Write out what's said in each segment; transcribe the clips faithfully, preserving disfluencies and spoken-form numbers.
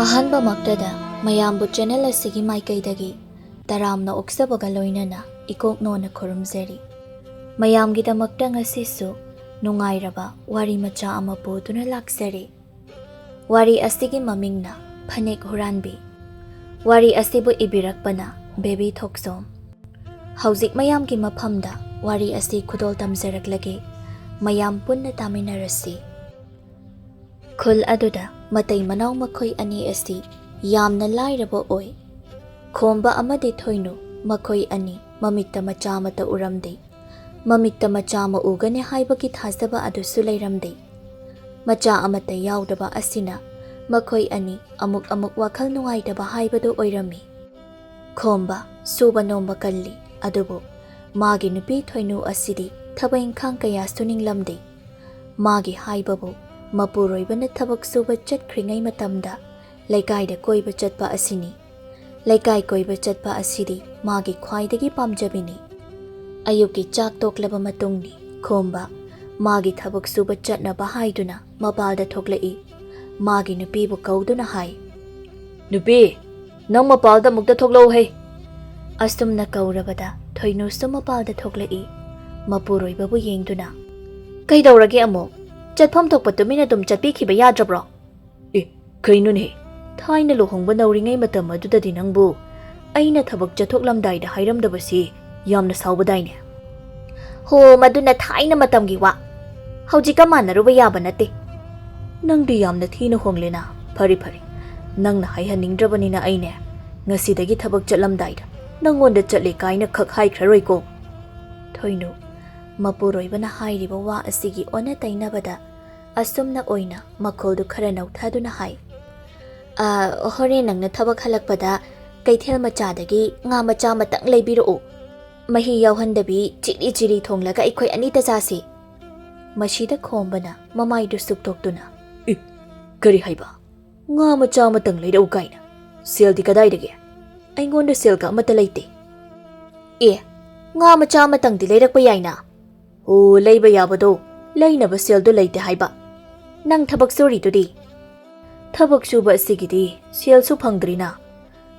ꯑꯍꯥꯟꯕꯃꯛꯇꯗ ꯃꯌꯥꯝꯕꯨ ꯆꯦꯅꯦꯜ ꯑꯁꯤꯒꯤ ꯃꯥꯏꯀꯩꯗꯒꯤ ꯇꯔꯥꯝꯅ ꯑꯣꯛꯆꯕꯒ ꯂꯣꯏꯅꯅ ꯏꯀꯣꯛꯅꯣꯅ ꯈꯨꯔꯨꯝꯖꯔꯤ꯫ ꯃꯌꯥꯝꯒꯤꯗꯃꯛꯇ ꯉꯁꯤꯁꯨ ꯅꯨꯡꯉꯥꯏꯔꯕ ꯋꯥꯔꯤ ꯃꯆꯥ ꯑꯃ ꯄꯨꯗꯨꯅ ꯂꯥꯛꯆꯔꯤ꯫ ꯋꯥꯔꯤ ꯑꯁꯤꯒꯤ ꯃꯃꯤꯡꯅ ꯐꯅꯦꯛ ꯍꯨꯔꯥꯟꯕꯤ꯫ ꯋꯥꯔꯤ ꯑꯁꯤꯕꯨ ꯏꯕꯤꯔꯛꯄꯅ ꯕꯦꯕꯤ ꯊꯣꯛꯆꯣꯝ꯫ ꯍꯧꯖꯤꯛ ꯃꯌꯥꯝꯒꯤ ꯃꯐꯝꯗ ꯋꯥꯔꯤ ꯑꯁꯤ ꯈꯨꯗꯣꯜ ꯇꯝꯖꯔꯛꯂꯒꯦ꯫ ꯃꯌꯥꯝ ꯄꯨꯟꯅ ꯇꯥꯃꯤꯟꯅꯔꯁꯤ꯫ ꯈꯨꯜ ꯑꯗꯨꯗ ꯃꯇꯩ ꯃꯅꯥꯎ ꯃꯈꯣꯏ ꯑꯅꯤ ꯑꯁꯤ ꯌꯥꯝꯅ ꯂꯥꯏꯔꯕ ꯑꯣꯏ꯫ ꯈꯣꯝꯕ ꯑꯃꯗꯤ ꯊꯣꯏꯅꯨ ꯃꯈꯣꯏ ꯑꯅꯤ ꯃꯃꯤꯠꯇ ꯃꯆꯥ ꯑꯃꯠꯇ ꯎꯔꯝꯗꯦ꯫ ꯃꯃꯤꯠꯇ ꯃꯆꯥ ꯑꯃ ꯎꯒꯅꯤ ꯍꯥꯏꯕꯒꯤ ꯊꯥꯖꯕ ꯑꯗꯨꯁꯨ ꯂꯩꯔꯝꯗꯦ꯫ ꯃꯆꯥ ꯑꯃꯠꯇ ꯌꯥꯎꯗꯕ ꯑꯁꯤꯅ ꯃꯈꯣꯏ ꯑꯅꯤ ꯑꯃꯨꯛ ꯑꯃꯨꯛ ꯋꯥꯈꯜ ꯅꯨꯡꯉꯥꯏꯇꯕ ꯍꯥꯏꯕꯗꯨ ꯑꯣꯏꯔꯝꯃꯤ꯫ ꯈꯣꯝꯕ ꯁꯨꯕ ꯅꯣꯝꯕ ꯀꯜꯂꯤ, ꯑꯗꯨꯕꯨ ꯃꯥꯒꯤ ꯅꯨꯄꯤ ꯊꯣꯏꯅꯨ ꯑꯁꯤꯗꯤ ꯊꯕꯛ ꯏꯪꯈꯥꯡ ꯀꯌꯥ ꯁꯨꯅꯤꯡꯂꯝꯗꯦ꯫ ꯃꯥꯒꯤ ꯍꯥꯏꯕꯕꯨ ꯃꯄꯨꯔꯣꯏꯕꯅ ꯊꯕꯛ ꯁꯨꯕ ꯆꯠꯈ꯭ꯔꯤꯉꯩ ꯃꯇꯝꯗ ꯂꯩꯀꯥꯏꯗ ꯀꯣꯏꯕ ꯆꯠꯄ ꯑꯁꯤꯅꯤ꯫ ꯂꯩꯀꯥꯏ ꯀꯣꯏꯕ ꯆꯠꯄ ꯑꯁꯤꯗꯤ ꯃꯥꯒꯤ ꯈ꯭ꯋꯥꯏꯗꯒꯤ ꯄꯥꯝꯖꯕꯤꯅꯤ꯫ ꯑꯌꯨꯛꯀꯤ ꯆꯥꯛ ꯇꯣꯛꯂꯕ ꯃꯇꯨꯡꯅꯤ꯫ ꯈꯣꯝꯕ ꯃꯥꯒꯤ ꯊꯕꯛ ꯁꯨꯕ ꯆꯠꯅꯕ ꯍꯥꯏꯗꯨꯅ ꯃꯄꯥꯜꯗ ꯊꯣꯛꯂꯛꯏ꯫ ꯃꯥꯒꯤ ꯅꯨꯄꯤꯕꯨ ꯀꯧꯗꯨꯅ ꯍꯥꯏ, "ꯅꯨꯄꯤ, ꯅꯪ ꯃꯄꯥꯜꯗ ꯑꯃꯨꯛꯇ ꯊꯣꯛꯂꯛꯎꯍꯦ!" ꯑꯁꯨꯝꯅ ꯀꯧꯔꯕꯗ ꯊꯣꯏꯅꯨꯁꯨ ꯃꯄꯥꯜꯗ ꯊꯣꯛꯂꯛꯏ꯫ ꯃꯄꯨꯔꯣꯏꯕꯕꯨ ꯌꯦꯡꯗꯨꯅ, "ꯀꯩꯗꯧꯔꯒꯦ ꯑꯃꯨꯛ? ꯆꯠꯐꯝ ꯊꯣꯛꯄ ꯇꯨꯃꯤꯟꯅ ꯑꯗꯨꯝ ꯆꯠꯄꯤꯈꯤꯕ ꯌꯥꯗ꯭ꯔꯕ꯭ꯔꯣ?" "ꯑꯦ, ꯀꯩꯅꯣꯅꯦ? ꯊꯥꯏꯅ ꯂꯨꯍꯣꯡꯕ ꯅꯧꯔꯤꯉꯩ ꯃꯇꯝ ꯑꯗꯨꯗꯗꯤ ꯅꯪꯕꯨ ꯑꯩꯅ ꯊꯕꯛ ꯆꯠꯊꯣꯛꯂꯝꯗꯥꯏꯗ ꯍꯥꯏꯔꯝꯗꯕꯁꯤ ꯌꯥꯝꯅ ꯁꯥꯎꯕꯗꯥꯏꯅꯦ?" "ꯍꯣ, ꯃꯗꯨꯅ ꯊꯥꯏꯅ ꯃꯇꯝꯒꯤ ꯋꯥ꯫ ꯍꯧꯖꯤꯛꯀ ꯃꯥꯟꯅꯔꯨꯕ ꯌꯥꯕ ꯅꯠꯇꯦ꯫" "ꯅꯪꯗꯤ ꯌꯥꯝꯅ ꯊꯤꯅ ꯍꯣꯡꯂꯦꯅ꯫ ꯐꯔꯦ, ꯐꯔꯦ, ꯅꯪꯅ ꯍꯥꯏꯍꯟꯅꯤꯡꯗ꯭ꯔꯕꯅꯤꯅ ꯑꯩꯅꯦ ꯉꯁꯤꯗꯒꯤ ꯊꯕꯛ ꯆꯠꯂꯝꯗꯥꯏꯗ ꯅꯪꯉꯣꯟꯗ ꯆꯠꯂꯦ ꯀꯥꯏꯅ ꯈꯛ ꯍꯥꯏꯈ꯭ꯔꯔꯣꯏꯀꯣ꯫" ꯊꯣꯏꯅꯨ ꯃꯄꯨꯔꯣꯏꯕꯅ ꯍꯥꯏꯔꯤꯕ ꯋꯥ ꯑꯁꯤꯒꯤ ꯑꯣꯟꯅ ꯇꯩꯅꯕꯗ ꯑꯁꯨꯝꯅ ꯑꯣꯏꯅ ꯃꯈꯣꯜꯗꯨ ꯈꯔ ꯅꯧꯊꯗꯨꯅ ꯍꯥꯏ, "ꯑ, ꯍꯣꯔꯦꯟ ꯅꯪꯅ ꯊꯕꯛ ꯍꯜꯂꯛꯄꯗ ꯀꯩꯊꯦꯜ ꯃꯆꯥꯗꯒꯤ ꯉꯥ ꯃꯆꯥ ꯑꯃꯇꯪ ꯂꯩꯕꯤꯔꯛꯎ꯫ ꯃꯍꯤ ꯌꯥꯎꯍꯟꯗꯕꯤ ꯆꯤꯔꯤ ꯆꯤꯔꯤ ꯊꯣꯡꯂꯒ ꯑꯩꯈꯣꯏ ꯑꯅꯤꯇ ꯆꯥꯁꯤ꯫" ꯃꯁꯤꯗ ꯈꯣꯝꯕꯅ ꯃꯃꯥꯏꯗꯨ ꯁꯨꯛꯇꯣꯛꯇꯨꯅ, "ꯏ, ꯀꯔꯤ ꯍꯥꯏꯕ? ꯉꯥ ꯃꯆꯥ ꯑꯃꯇꯪ ꯂꯩꯔꯛꯎ ꯀꯥꯏꯅ? ꯁꯦꯜꯗꯤ ꯀꯗꯥꯏꯗꯒꯤ? ꯑꯩꯉꯣꯟꯗ ꯁꯦꯜꯒ ꯑꯃꯠꯇ ꯂꯩꯇꯦ꯫" "ꯑꯦ, ꯉꯥ ꯃꯆꯥ ꯑꯃꯇꯪꯗꯤ ꯂꯩꯔꯛꯄ ꯌꯥꯏꯅ?" "ꯑꯣ, ꯂꯩꯕ ꯌꯥꯕꯗꯣ ꯂꯩꯅꯕ ꯁꯦꯜꯗꯣ ꯂꯩꯇꯦ ꯍꯥꯏꯕ꯫ ꯅꯪ ꯊꯕꯛ ꯁꯨꯔꯤꯗꯨꯗꯤ?" ꯊꯕꯛ ꯁꯨꯕ ꯑꯁꯤꯒꯤꯗꯤ ꯁꯦꯜꯁꯨ ꯐꯪꯗ꯭ꯔꯤꯅ,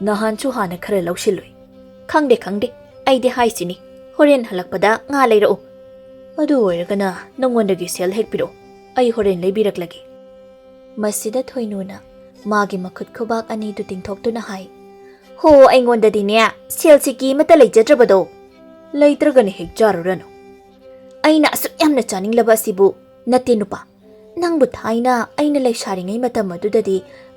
ꯅꯍꯥꯟꯁꯨ ꯍꯥꯟꯅ ꯈꯔ ꯂꯧꯁꯤꯜꯂꯨꯏ꯫ "ꯈꯪꯗꯦ, ꯈꯪꯗꯦ, ꯑꯩꯗꯤ ꯍꯥꯏꯁꯤꯅꯤ, ꯍꯣꯔꯦꯟ ꯍꯜꯂꯛꯄꯗ ꯉꯥ ꯂꯩꯔꯛꯎ꯫ ꯑꯗꯨ ꯑꯣꯏꯔꯒꯅ ꯅꯉꯣꯟꯗꯒꯤ ꯁꯦꯜ ꯍꯦꯛ ꯄꯤꯔꯛꯎ, ꯑꯩ ꯍꯣꯔꯦꯟ ꯂꯩꯕꯤꯔꯛꯂꯒꯦ꯫" ꯃꯁꯤꯗ ꯊꯣꯏꯅꯨꯅ ꯃꯥꯒꯤ ꯃꯈꯨꯠ ꯈꯨꯕꯥꯛ ꯑꯅꯤꯗꯨ ꯇꯤꯡꯊꯣꯛꯇꯨꯅ ꯍꯥꯏ, "ꯍꯣ, ꯑꯩꯉꯣꯟꯗꯗꯤꯅꯦ ꯁꯦꯜ ꯁꯤꯀꯤ ꯑꯃꯠꯇ ꯂꯩꯖꯗ꯭ꯔꯕꯗꯣ꯫ ꯂꯩꯇ꯭ꯔꯒꯅ ꯍꯦꯛ ꯆꯥꯔꯨꯔꯅꯨ꯫ ꯑꯩꯅ ꯑꯁꯨꯛ ꯌꯥꯝꯅ ꯆꯥꯅꯤꯡꯂꯕ ꯑꯁꯤꯕꯨ ꯅꯠꯇꯦ ꯅꯨꯄꯥ꯫ ꯅꯪꯕꯨ ꯊꯥꯏꯅ ꯑꯩꯅ ꯂꯩꯁꯥꯔꯤꯉꯩ ꯃꯇꯝ ꯑꯗꯨꯗꯗꯤ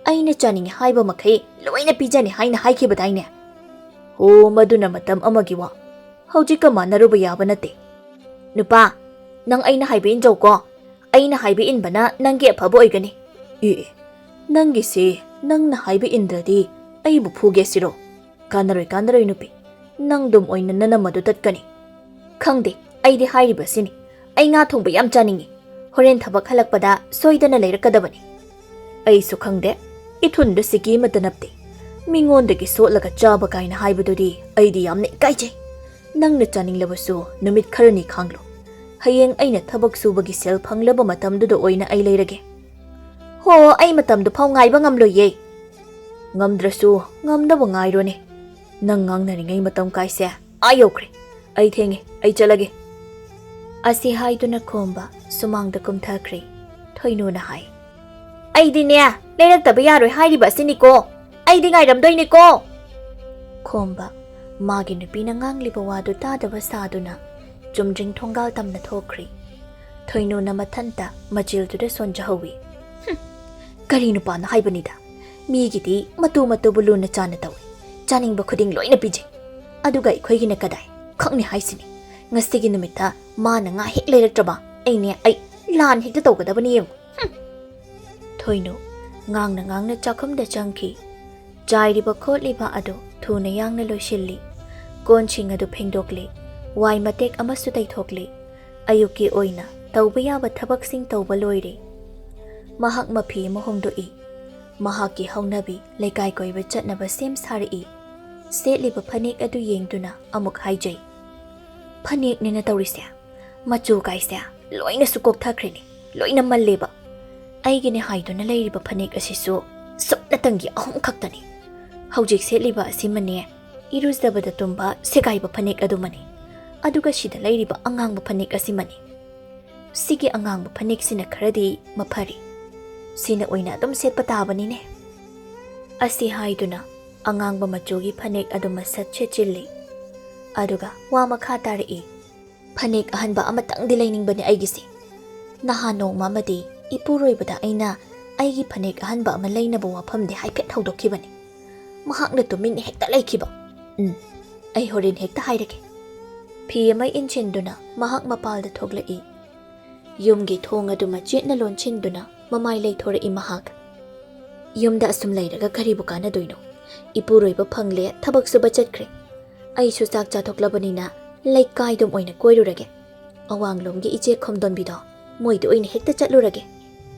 ꯑꯩꯅ ꯆꯥꯅꯤꯡꯉꯤ ꯍꯥꯏꯕ ꯃꯈꯩ ꯂꯣꯏꯅ ꯄꯤꯖꯅꯤ ꯍꯥꯏꯅ ꯍꯥꯏꯈꯤꯕꯗꯥꯏꯅꯦ?" "ꯑꯣ, ꯃꯗꯨꯅ ꯃꯇꯝ ꯑꯃꯒꯤ ꯋꯥ꯫ ꯍꯧꯖꯤꯛꯀ ꯃꯥꯟꯅꯔꯨꯕ ꯌꯥꯕ ꯅꯠꯇꯦ꯫ ꯅꯨꯄꯥ, ꯅꯪ ꯑꯩꯅ ꯍꯥꯏꯕ ꯏꯟꯖꯧꯀꯣ꯫ ꯑꯩꯅ ꯍꯥꯏꯕ ꯏꯟꯕꯅ ꯅꯪꯒꯤ ꯑꯐꯕ ꯑꯣꯏꯒꯅꯤ꯫" "ꯑꯦ, ꯑꯦ, ꯅꯪꯒꯤꯁꯦ ꯅꯪꯅ ꯍꯥꯏꯕ ꯏꯟꯗ꯭ꯔꯗꯤ ꯑꯩꯕꯨ ꯐꯨꯒꯦ ꯁꯤꯔꯣ? ꯀꯥꯟꯅꯔꯣꯏ, ꯀꯥꯟꯅꯔꯣꯏ ꯅꯨꯄꯤ꯫ ꯅꯪꯗꯨꯝ ꯑꯣꯏꯅ ꯅꯅꯝ ꯑꯗꯨ ꯇꯠꯀꯅꯤ꯫" "ꯈꯪꯗꯦ, ꯑꯩꯗꯤ ꯍꯥꯏꯔꯤꯕꯁꯤꯅꯤ꯫ ꯑꯩ ꯉꯥ ꯊꯣꯡꯕ ꯌꯥꯝ ꯆꯥꯅꯤꯡꯉꯤ꯫ ꯍꯣꯔꯦꯟ ꯊꯕꯛ ꯍꯜꯂꯛꯄꯗ ꯁꯣꯏꯗꯅ ꯂꯩꯔꯛꯀꯗꯕꯅꯤ꯫" "ꯑꯩꯁꯨ ꯈꯪꯗꯦ, ꯏꯊꯨꯟꯗ ꯁꯤꯀꯤ ꯑꯃꯠꯇ ꯅꯞꯇꯦ꯫ ꯃꯤꯉꯣꯟꯗꯒꯤ ꯁꯣꯠꯂꯒ ꯆꯥꯕ ꯀꯥꯏꯅ ꯍꯥꯏꯕꯗꯨꯗꯤ ꯑꯩꯗꯤ ꯌꯥꯝꯅ ꯏꯀꯥꯏꯖꯩ꯫ ꯅꯪꯅ ꯆꯥꯅꯤꯡꯂꯕꯁꯨ ꯅꯨꯃꯤꯠ ꯈꯔꯅꯤ ꯈꯥꯡꯂꯣ꯫ ꯍꯌꯦꯡ ꯑꯩꯅ ꯊꯕꯛ ꯁꯨꯕꯒꯤ ꯁꯦꯜ ꯐꯪꯂꯕ ꯃꯇꯝꯗꯨꯗ ꯑꯣꯏꯅ ꯑꯩ ꯂꯩꯔꯒꯦ꯫" "ꯍꯣ, ꯑꯩ ꯃꯇꯝꯗꯨ ꯐꯥꯎ ꯉꯥꯏꯕ ꯉꯝꯂꯣꯏꯌꯦ꯫" "ꯉꯝꯗ꯭ꯔꯁꯨ ꯉꯝꯅꯕ ꯉꯥꯏꯔꯣꯅꯦ꯫ ꯅꯪ ꯉꯥꯡꯅꯔꯤꯉꯩ ꯃꯇꯝ ꯀꯥꯏꯁꯦ ꯑꯥ ꯌꯧꯈ꯭ꯔꯦ꯫ ꯑꯩ ꯊꯦꯡꯉꯦ, ꯑꯩ ꯆꯠꯂꯒꯦ꯫" ꯑꯁꯤ ꯍꯥꯏꯗꯨꯅ ꯈꯣꯝꯕ ꯁꯨꯃꯥꯡꯗ ꯀꯨꯝꯊꯈ꯭ꯔꯦ꯫ ꯊꯣꯏꯅꯨꯅ ꯍꯥꯏ, "ꯑꯩꯗꯤꯅꯦ, ꯂꯩꯔꯛꯇꯕ ꯌꯥꯔꯣꯏ ꯍꯥꯏꯔꯤꯕ ꯑꯁꯤꯅꯤꯀꯣ꯫ ꯑꯩꯗꯤ ꯉꯥꯏꯔꯝꯗꯣꯏꯅꯤꯀꯣ꯫" ꯈꯣꯝꯕ ꯃꯥꯒꯤ ꯅꯨꯄꯤꯅ ꯉꯥꯡꯂꯤꯕ ꯋꯥꯗꯨ ꯇꯥꯗꯕ ꯁꯥꯗꯨꯅ ꯆꯨꯝꯗ꯭ꯔꯤꯡ ꯊꯣꯡꯒꯥꯜ ꯇꯝꯅ ꯊꯣꯛꯈ꯭ꯔꯤ꯫ ꯊꯣꯏꯅꯨꯅ ꯃꯊꯟꯇ ꯃꯆꯤꯜꯗꯨꯗ ꯁꯣꯟꯖꯍꯧꯏ꯫ "ꯍꯨꯝ, ꯀꯔꯤ ꯅꯨꯄꯥꯅꯣ ꯍꯥꯏꯕꯅꯤꯗ꯫ ꯃꯤꯒꯤꯗꯤ ꯃꯇꯨ ꯃꯇꯨꯕꯨ ꯂꯨꯅ ꯆꯥꯅ ꯇꯧꯏ, ꯆꯥꯅꯤꯡꯕ ꯈꯨꯗꯤꯡ ꯂꯣꯏꯅ ꯄꯤꯖꯩ꯫ ꯑꯗꯨꯒ ꯑꯩꯈꯣꯏꯒꯤꯅ ꯀꯗꯥꯏ? ꯈꯪꯅꯤ ꯍꯥꯏꯁꯤꯅꯤ꯫ ꯉꯁꯤꯒꯤ ꯅꯨꯃꯤꯠꯇ ꯃꯥꯅ ꯉꯥ ꯍꯦꯛ ꯂꯩꯔꯛꯇ꯭ꯔꯕ ꯑꯩꯅꯦ, ꯑꯩ ꯂꯥꯟ ꯍꯦꯛꯇ ꯇꯧꯒꯗꯕꯅꯤ ꯌꯦꯡꯉꯨ꯫" ꯍꯨꯝ꯫ ꯊꯣꯏꯅꯨ ꯉꯥꯡꯅ ꯉꯥꯡꯅ ꯆꯥꯛꯈꯨꯝꯗ ꯆꯪꯈꯤ꯫ ꯆꯥꯏꯔꯤꯕ ꯈꯣꯠꯂꯤꯕ ꯑꯗꯨ ꯊꯨꯅ ꯌꯥꯡꯅ ꯂꯣꯏꯁꯤꯜꯂꯤ꯫ ꯀꯣꯟꯁꯤꯡ ꯑꯗꯨ ꯐꯦꯡꯗꯣꯛꯂꯤ꯫ ꯋꯥꯏ ꯃꯇꯦꯛ ꯑꯃꯁꯨ ꯇꯩꯊꯣꯛꯂꯤ꯫ ꯑꯌꯨꯛꯀꯤ ꯑꯣꯏꯅ ꯇꯧꯕ ꯌꯥꯕ ꯊꯕꯛꯁꯤꯡ ꯇꯧꯕ ꯂꯣꯏꯔꯦ꯫ ꯃꯍꯥꯛ ꯃꯐꯤ ꯑꯃ ꯍꯣꯡꯗꯣꯛꯏ꯫ ꯃꯍꯥꯛꯀꯤ ꯍꯧꯅꯕꯤ ꯂꯩꯀꯥꯏ ꯀꯣꯏꯕ ꯆꯠꯅꯕ ꯁꯦꯝ ꯁꯥꯔꯛꯏ꯫ ꯁꯦꯠꯂꯤꯕ ꯐꯅꯦꯛ ꯑꯗꯨ ꯌꯦꯡꯗꯨꯅ ꯑꯃꯨꯛ ꯍꯥꯏꯖꯩ, "ꯐꯅꯦꯛꯅꯦꯅ ꯇꯧꯔꯤꯁꯦ, ꯃꯆꯨ ꯀꯥꯏꯁꯦ ꯂꯣꯏꯅꯁꯨ ꯀꯣꯛꯊꯈ꯭ꯔꯦꯅꯦ, ꯂꯣꯏꯅ ꯃꯜꯂꯦꯕ꯫ ꯑꯩꯒꯤꯅꯦ ꯍꯥꯏꯗꯨꯅ ꯂꯩꯔꯤꯕ ꯐꯅꯦꯛ ꯑꯁꯤꯁꯨ ꯁꯨꯞꯅꯇꯪꯒꯤ ꯑꯍꯨꯝ ꯈꯛꯇꯅꯤ꯫ ꯍꯧꯖꯤꯛ ꯁꯦꯠꯂꯤꯕ ꯑꯁꯤꯃꯅꯦ, ꯏꯔꯨꯖꯕꯗ ꯇꯨꯝꯕ ꯁꯦꯒꯥꯏꯕ ꯐꯅꯦꯛ ꯑꯗꯨꯃꯅꯤ꯫ ꯑꯗꯨꯒ ꯁꯤꯗ ꯂꯩꯔꯤꯕ ꯑꯉꯥꯡꯕ ꯐꯅꯦꯛ ꯑꯁꯤꯃꯅꯤ꯫ ꯁꯤꯒꯤ ꯑꯉꯥꯡꯕ ꯐꯅꯦꯛꯁꯤꯅ ꯈꯔꯗꯤ ꯃꯐꯔꯤ꯫ ꯁꯤꯅ ꯑꯣꯏꯅ ꯑꯗꯨꯝ ꯁꯦꯠꯄ ꯇꯥꯕꯅꯤꯅꯦ꯫ ꯑꯁꯤ ꯍꯥꯏꯗꯨꯅ ꯑꯉꯥꯡꯕ ꯃꯆꯨꯒꯤ ꯐꯅꯦꯛ ꯑꯗꯨ ꯃꯁꯠ ꯁꯦꯠꯆꯤꯜꯂꯤ꯫ ꯑꯗꯨꯒ ꯋꯥ ꯃꯈꯥ ꯇꯥꯔꯛꯏ, "ꯐꯅꯦꯛ ꯑꯍꯟꯕ ꯑꯃꯇꯪꯗꯤ ꯂꯩꯅꯤꯡꯕꯅꯤ ꯑꯩꯒꯤꯁꯦ꯫ ꯅꯍꯥꯟ ꯅꯣꯡꯃ ꯑꯃꯗꯤ ꯏꯄꯨꯔꯣꯏꯕꯗ ꯑꯩꯅ ꯑꯩꯒꯤ ꯐꯅꯦꯛ ꯑꯍꯟꯕ ꯑꯃ ꯂꯩꯅꯕ ꯋꯥꯐꯝꯗꯤ ꯍꯥꯏꯐꯦꯠ ꯍꯧꯗꯣꯛꯈꯤꯕꯅꯤ꯫ ꯃꯍꯥꯛꯅ ꯇꯨꯃꯤꯟꯅ ꯍꯦꯛꯇ ꯂꯩꯈꯤꯕ꯫ ꯎꯝ, ꯑꯩ ꯍꯣꯔꯦꯟ ꯍꯦꯛꯇ ꯍꯥꯏꯔꯒꯦ꯫" ꯐꯤ ꯑꯃ ꯏꯟꯁꯤꯟꯗꯨꯅ ꯃꯍꯥꯛ ꯃꯄꯥꯜꯗ ꯊꯣꯛꯂꯛꯏ꯫ ꯌꯨꯝꯒꯤ ꯊꯣꯡ ꯑꯗꯨ ꯃꯆꯦꯠꯅ ꯂꯣꯟꯁꯤꯟꯗꯨꯅ ꯃꯃꯥꯏ ꯂꯩꯊꯣꯔꯛꯏ ꯃꯍꯥꯛ꯫ "ꯌꯨꯝꯗ ꯑꯁꯨꯝ ꯂꯩꯔꯒ ꯀꯔꯤꯕꯨ ꯀꯥꯟꯅꯗꯣꯏꯅꯣ? ꯏꯄꯨꯔꯣꯏꯕ ꯐꯪꯂꯦ, ꯊꯕꯛ ꯁꯨꯕ ꯆꯠꯈ꯭ꯔꯦ꯫ ꯑꯩꯁꯨ ꯆꯥꯛ ꯆꯥꯊꯣꯛꯂꯕꯅꯤꯅ ꯂꯩꯀꯥꯏꯗꯨꯝ ꯑꯣꯏꯅ ꯀꯣꯏꯔꯨꯔꯒꯦ꯫ ꯑꯋꯥꯡꯂꯣꯝꯒꯤ ꯏꯆꯦ ꯈꯣꯝꯗꯣꯟꯕꯤꯗꯣ, ꯃꯣꯏꯗ ꯑꯣꯏꯅ ꯍꯦꯛꯇ ꯆꯠꯂꯨꯔꯒꯦ꯫"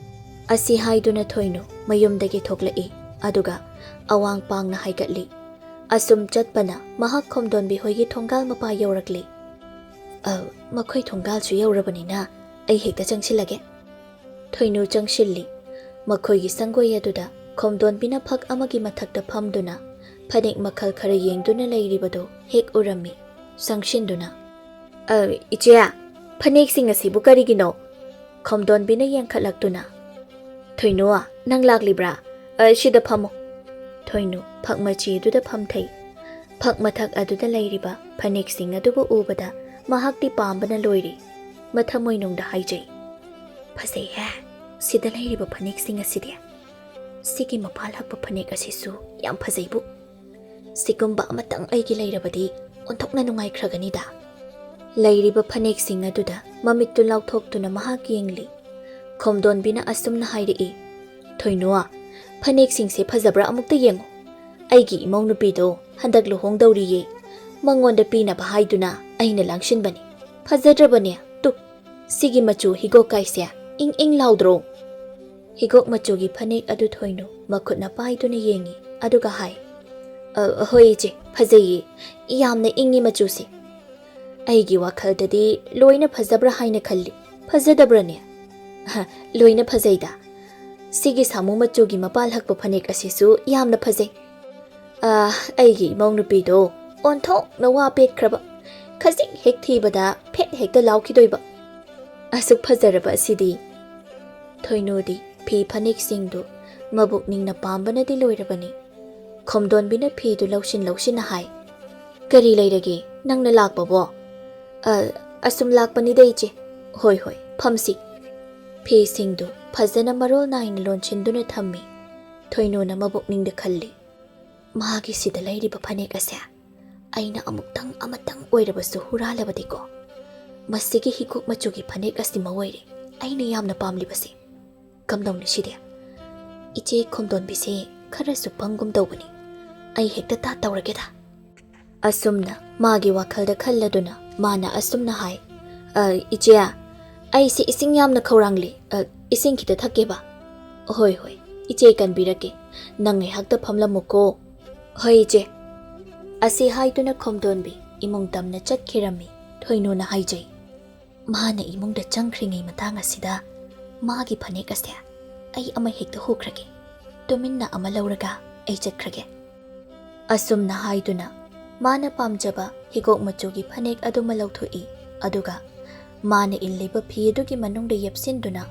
ꯑꯁꯤ ꯍꯥꯏꯗꯨꯅ ꯊꯣꯏꯅꯨ ꯃꯌꯨꯝꯗꯒꯤ ꯊꯣꯛꯂꯛꯏ, ꯑꯗꯨꯒ ꯑꯋꯥꯡ ꯄꯥꯡꯅ ꯍꯥꯏꯒꯠꯂꯤ꯫ ꯑꯁꯨꯝ ꯆꯠꯄꯅ ꯃꯍꯥꯛ ꯈꯣꯝꯗꯣꯟꯕꯤ ꯍꯣꯏꯒꯤ ꯊꯣꯡꯒꯥꯜ ꯃꯄꯥ ꯌꯧꯔꯛꯂꯤ꯫ "ꯑ, ꯃꯈꯣꯏ ꯊꯣꯡꯒꯥꯜꯁꯨ ꯌꯧꯔꯕꯅꯤꯅ ꯑꯩ ꯍꯦꯛꯇ ꯆꯪꯁꯤꯜꯂꯒꯦ꯫" ꯊꯣꯏꯅꯨ ꯆꯪꯁꯤꯜꯂꯤ꯫ ꯃꯈꯣꯏꯒꯤ ꯁꯪꯒꯣꯏ ꯑꯗꯨꯗ ꯈꯣꯝꯗꯣꯟꯕꯤꯅ ꯐꯛ ꯑꯃꯒꯤ ꯃꯊꯛꯇ ꯐꯝꯗꯨꯅ ꯐꯅꯦꯛ ꯃꯈꯜ ꯈꯔ ꯌꯦꯡꯗꯨꯅ ꯂꯩꯔꯤꯕꯗꯨ ꯍꯦꯛ ꯎꯔꯝꯃꯤ꯫ ꯆꯪꯁꯤꯟꯗꯨꯅ, "ꯑ, ꯏꯆꯦ, ꯐꯅꯦꯛꯁꯤꯡ ꯑꯁꯤꯕꯨ ꯀꯔꯤꯒꯤꯅꯣ?" ꯈꯣꯝꯗꯣꯟꯕꯤꯅ ꯌꯦꯡꯈꯠꯂꯛꯇꯨꯅ, "ꯊꯣꯏꯅꯨ, ꯅꯪ ꯂꯥꯛꯂꯤꯕ꯭ꯔꯥ? ꯑ, ꯁꯤꯗ ꯐꯝꯃꯨ꯫" ꯊꯣꯏꯅꯨ ꯐꯛ ꯃꯆꯦꯗꯨꯗ ꯐꯝꯊꯩ꯫ ꯐꯛ ꯃꯊꯛ ꯑꯗꯨꯗ ꯂꯩꯔꯤꯕ ꯐꯅꯦꯛꯁꯤꯡ ꯑꯗꯨꯕꯨ ꯎꯕꯗ ꯃꯍꯥꯛꯇꯤ ꯄꯥꯝꯕꯅ ꯂꯣꯏꯔꯦ꯫ ꯃꯊꯃꯣꯏꯅꯨꯡꯗ ꯍꯥꯏꯖꯩ, "ꯐꯖꯩꯍꯦ, ꯁꯤꯗ ꯂꯩꯔꯤꯕ ꯐꯅꯦꯛꯁꯤꯡ ꯑꯁꯤꯗꯤ꯫ ꯁꯤꯒꯤ ꯃꯄꯥꯜ ꯍꯛꯄ ꯐꯅꯦꯛ ꯑꯁꯤꯁꯨ ꯌꯥꯝ ꯐꯖꯩꯕꯨ꯫ ꯁꯤꯒꯨꯝꯕ ꯑꯃꯇꯪ ꯑꯩꯒꯤ ꯂꯩꯔꯕꯗꯤ ꯑꯣꯟꯊꯣꯛꯅ ꯅꯨꯡꯉꯥꯏꯈ꯭ꯔꯒꯅꯤꯗ꯫" ꯂꯩꯔꯤꯕ ꯐꯅꯦꯛꯁꯤꯡ ꯑꯗꯨꯗ ꯃꯃꯤꯠꯇꯨ ꯂꯥꯎꯊꯣꯛꯇꯨꯅ ꯃꯍꯥꯛ ꯌꯦꯡꯂꯤ꯫ ꯈꯣꯝꯗꯣꯟꯕꯤꯅ ꯑꯁꯨꯝꯅ ꯍꯥꯏꯔꯛꯏ, "ꯊꯣꯏꯅꯨ, ꯐꯅꯦꯛꯁꯤꯡꯁꯦ ꯐꯖꯕ꯭ꯔꯥ ꯑꯃꯨꯛꯇ ꯌꯦꯡꯉꯨ꯫ ꯑꯩꯒꯤ ꯏꯃꯧ ꯅꯨꯄꯤꯗꯣ ꯍꯟꯗꯛ ꯂꯨꯍꯣꯡꯗꯧꯔꯤꯌꯦ꯫ ꯃꯉꯣꯟꯗ ꯄꯤꯅꯕ ꯍꯥꯏꯗꯨꯅ ꯑꯩꯅ ꯂꯥꯡꯁꯤꯟꯕꯅꯤ꯫ ꯐꯖꯗ꯭ꯔꯕꯅꯦ? ꯇꯨ, ꯁꯤꯒꯤ ꯃꯆꯨ ꯍꯤꯒꯣꯛ ꯀꯥꯏꯁꯦ ꯏꯪ ꯏꯪ ꯂꯥꯎꯗ꯭ꯔꯣ?" ꯍꯤꯒꯣꯛ ꯃꯆꯨꯒꯤ ꯐꯅꯦꯛ ꯑꯗꯨ ꯊꯣꯏꯅꯨ ꯃꯈꯨꯠꯅ ꯄꯥꯏꯗꯨꯅ ꯌꯦꯡꯉꯤ, ꯑꯗꯨꯒ ꯍꯥꯏ, "ꯑ, ꯍꯣꯏ ꯏꯆꯦ, ꯐꯖꯩꯌꯦ꯫ ꯌꯥꯝꯅ ꯏꯪꯉꯤ ꯃꯆꯨꯁꯦ꯫ ꯑꯩꯒꯤ ꯋꯥꯈꯜꯗꯗꯤ ꯂꯣꯏꯅ ꯐꯖꯕ꯭ꯔꯥ ꯍꯥꯏꯅ ꯈꯜꯂꯤ꯫ ꯐꯖꯗꯕ꯭ꯔꯅꯦ?" "ꯑꯍ, ꯂꯣꯏꯅ ꯐꯖꯩꯗ꯫ "ꯁꯤꯒꯤ ꯁꯥꯃꯨ ꯃꯆꯨꯒꯤ ꯃꯄꯥꯜ ꯍꯛꯄ ꯐꯅꯦꯛ ꯑꯁꯤꯁꯨ ꯌꯥꯝꯅ ꯐꯖꯩ꯫ ꯑꯥ, ꯑꯩꯒꯤ ꯏꯃꯧ ꯅꯨꯄꯤꯗꯣ ꯑꯣꯟꯊꯣꯛꯅ ꯋꯥ ꯄꯦꯠꯈ꯭ꯔꯕ꯫ ꯈꯖꯤꯛ ꯍꯦꯛ ꯊꯤꯕꯗ ꯐꯦꯠ ꯍꯦꯛꯇ ꯂꯥꯎꯈꯤꯗꯣꯏꯕ꯫ ꯑꯁꯨꯛ ꯐꯖꯔꯕ ꯑꯁꯤꯗꯤ!" ꯊꯣꯏꯅꯨꯗꯤ ꯐꯤ ꯐꯅꯦꯛꯁꯤꯡꯗꯨ ꯃꯕꯨꯛꯅꯤꯡꯅ ꯄꯥꯝꯕꯅꯗꯤ ꯂꯣꯏꯔꯕꯅꯤ꯫ ꯈꯣꯝꯗꯣꯟꯕꯤꯅ ꯐꯤꯗꯨ ꯂꯧꯁꯤꯟ ꯂꯧꯁꯤꯟꯅ ꯍꯥꯏ, "ꯀꯔꯤ ꯂꯩꯔꯒꯦ? ꯅꯪꯅ ꯂꯥꯛꯄꯕꯣ?" "ꯑ, ꯑꯁꯨꯝ ꯂꯥꯛꯄꯅꯤꯗ, ꯏꯆꯦ꯫ ꯍꯣꯏ, ꯍꯣꯏ, ꯐꯝꯁꯤ꯫" ꯐꯤꯁꯤꯡꯗꯨ ꯐꯖꯅ ꯃꯔꯣꯜ ꯅꯥꯏꯅ ꯂꯣꯟꯁꯤꯟꯗꯨꯅ ꯊꯝꯃꯤ꯫ ꯊꯣꯏꯅꯨꯅ ꯃꯕꯨꯛꯅꯤꯡꯗ ꯈꯜꯂꯤ, "ꯃꯥꯒꯤ ꯁꯤꯗ ꯂꯩꯔꯤꯕ ꯐꯅꯦꯛ ꯑꯁꯦ ꯑꯩꯅ ꯑꯃꯨꯛꯇꯪ ꯑꯃꯇꯪ ꯑꯣꯏꯔꯕꯁꯨ ꯍꯨꯔꯥꯜꯂꯕꯗꯤꯀꯣ, ꯃꯁꯤꯒꯤ ꯍꯤꯒꯣꯛ ꯃꯆꯨꯒꯤ ꯐꯅꯦꯛ ꯑꯁꯤꯃ ꯑꯣꯏꯔꯦ ꯑꯩꯅ ꯌꯥꯝꯅ ꯄꯥꯝꯂꯤꯕꯁꯦ꯫ ꯀꯝꯗꯧꯅꯤ ꯁꯤꯗꯤ? ꯏꯆꯦ ꯈꯣꯝꯗꯣꯟꯕꯤꯁꯦ ꯈꯔꯁꯨ ꯄꯪꯒꯨꯝ ꯇꯧꯕꯅꯤ꯫ ꯑꯩ ꯍꯦꯛꯇ ꯇꯥ ꯇꯧꯔꯒꯦꯗ꯫" ꯑꯁꯨꯝꯅ ꯃꯥꯒꯤ ꯋꯥꯈꯜꯗ ꯈꯜꯂꯗꯨꯅ ꯃꯥꯅ ꯑꯁꯨꯝꯅ ꯍꯥꯏ, "ꯑ, ꯏꯆꯦ, ꯑꯩꯁꯦ ꯏꯁꯤꯡ ꯌꯥꯝꯅ ꯈꯧꯔꯥꯡꯂꯤ꯫ ꯑ, ꯏꯁꯤꯡ ꯈꯤꯇ ꯊꯛꯀꯦꯕ꯫" "ꯍꯣꯏ, ꯍꯣꯏ, ꯏꯆꯦ ꯀꯟꯕꯤꯔꯛꯀꯦ꯫ ꯅꯪ ꯉꯥꯏꯍꯥꯛꯇ ꯐꯝꯂꯝꯃꯨꯀꯣ꯫" "ꯍꯣꯏ, ꯏꯆꯦ꯫" ꯑꯁꯤ ꯍꯥꯏꯗꯨꯅ ꯈꯣꯝꯗꯣꯟꯕꯤ ꯏꯃꯨꯡ ꯇꯝꯅ ꯆꯠꯈꯤꯔꯝꯃꯤ꯫ ꯊꯣꯏꯅꯨꯅ ꯍꯥꯏꯖꯩ, "ꯃꯥꯅ ꯏꯃꯨꯡꯗ ꯆꯪꯈ꯭ꯔꯤꯉꯩ ꯃꯇꯥꯡ ꯑꯁꯤꯗ ꯃꯥꯒꯤ ꯐꯅꯦꯛ ꯑꯁꯦ ꯑꯩ ꯑꯃ ꯍꯦꯛꯇ ꯍꯨꯈ꯭ꯔꯒꯦ꯫ ꯇꯨꯃꯤꯟꯅ ꯑꯃ ꯂꯧꯔꯒ ꯑꯩ ꯆꯠꯈ꯭ꯔꯒꯦ꯫" ꯑꯁꯨꯝꯅ ꯍꯥꯏꯗꯨꯅ ꯃꯥꯅ ꯄꯥꯝꯖꯕ ꯍꯤꯒꯣꯛ ꯃꯆꯨꯒꯤ ꯐꯅꯦꯛ ꯑꯗꯨꯃ ꯂꯧꯊꯣꯛꯏ꯫ ꯑꯗꯨꯒ ꯃꯥꯅ ꯏꯜꯂꯤꯕ ꯐꯤ ꯑꯗꯨꯒꯤ ꯃꯅꯨꯡꯗ ꯌꯦꯞꯁꯤꯟꯗꯨꯅ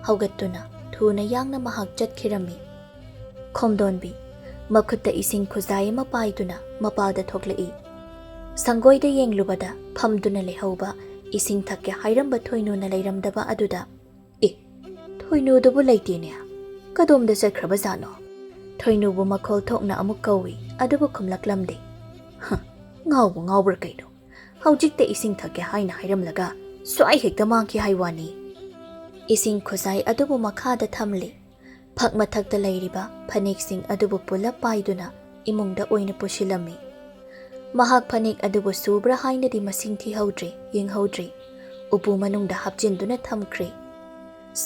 ꯍꯧꯒꯠꯇꯨꯅ ꯊꯨꯅ ꯌꯥꯡꯅ ꯃꯍꯥꯛ ꯆꯠꯈꯤꯔꯝꯃꯤ꯫ ꯈꯣꯝꯗꯣꯟꯕꯤ ꯃꯈꯨꯠꯇ ꯏꯁꯤꯡ ꯈꯨꯖꯥꯏ ꯑꯃ ꯄꯥꯏꯗꯨꯅ ꯃꯄꯥꯜꯗ ꯊꯣꯛꯂꯛꯏ꯫ ꯁꯪꯒꯣꯏꯗ ꯌꯦꯡꯂꯨꯕꯗ ꯐꯝꯗꯨꯅ ꯂꯩꯍꯧꯕ ꯏꯁꯤꯡ ꯊꯛꯀꯦ ꯍꯥꯏꯔꯝꯕ ꯊꯣꯏꯅꯨꯅ ꯂꯩꯔꯝꯗꯕ ꯑꯗꯨꯗ, "ꯑꯦ, ꯊꯣꯏꯅꯨꯗꯨꯕꯨ ꯂꯩꯇꯦꯅꯦ꯫ ꯀꯗꯣꯝꯗ ꯆꯠꯈ꯭ꯔꯕꯖꯥꯠꯅꯣ?" ꯊꯣꯏꯅꯨꯕꯨ ꯃꯈꯣꯜ ꯊꯣꯛꯅ ꯑꯃꯨꯛ ꯀꯧꯏ, ꯑꯗꯨꯕꯨ ꯈꯨꯝꯂꯛꯂꯝꯗꯦ꯫ "ꯍ, ꯉꯥꯎꯕꯨ ꯉꯥꯎꯕ꯭ꯔꯥ ꯀꯩꯅꯣ? ꯍꯧꯖꯤꯛꯇ ꯏꯁꯤꯡ ꯊꯛꯀꯦ ꯍꯥꯏꯅ ꯍꯥꯏꯔꯝꯂꯒ ꯁ꯭ꯋꯥꯏ ꯍꯦꯛꯇ ꯃꯥꯡꯈꯤ ꯍꯥꯏ ꯋꯥꯅꯤ꯫" ꯏꯁꯤꯡ ꯈꯨꯖꯥꯏ ꯑꯗꯨꯕꯨ ꯃꯈꯥꯗ ꯊꯝꯂꯤ꯫ ꯐꯛ ꯃꯊꯛꯇ ꯂꯩꯔꯤꯕ ꯐꯅꯦꯛꯁꯤꯡ ꯑꯗꯨꯕꯨ ꯄꯨꯂꯞ ꯄꯥꯏꯗꯨꯅ ꯏꯃꯨꯡꯗ ꯑꯣꯏꯅ ꯄꯨꯁꯤꯜꯂꯝꯃꯤ꯫ ꯃꯍꯥꯛ ꯐꯅꯦꯛ ꯑꯗꯨꯕꯨ ꯁꯨꯕ꯭ꯔꯥ ꯍꯥꯏꯅꯗꯤ ꯃꯁꯤꯡ ꯊꯤꯍꯧꯗ꯭ꯔꯤ, ꯌꯦꯡꯍꯧꯗ꯭ꯔꯤ꯫ ꯎꯄꯨ ꯃꯅꯨꯡꯗ ꯍꯥꯞꯆꯤꯟꯗꯨꯅ ꯊꯝꯈ꯭ꯔꯦ꯫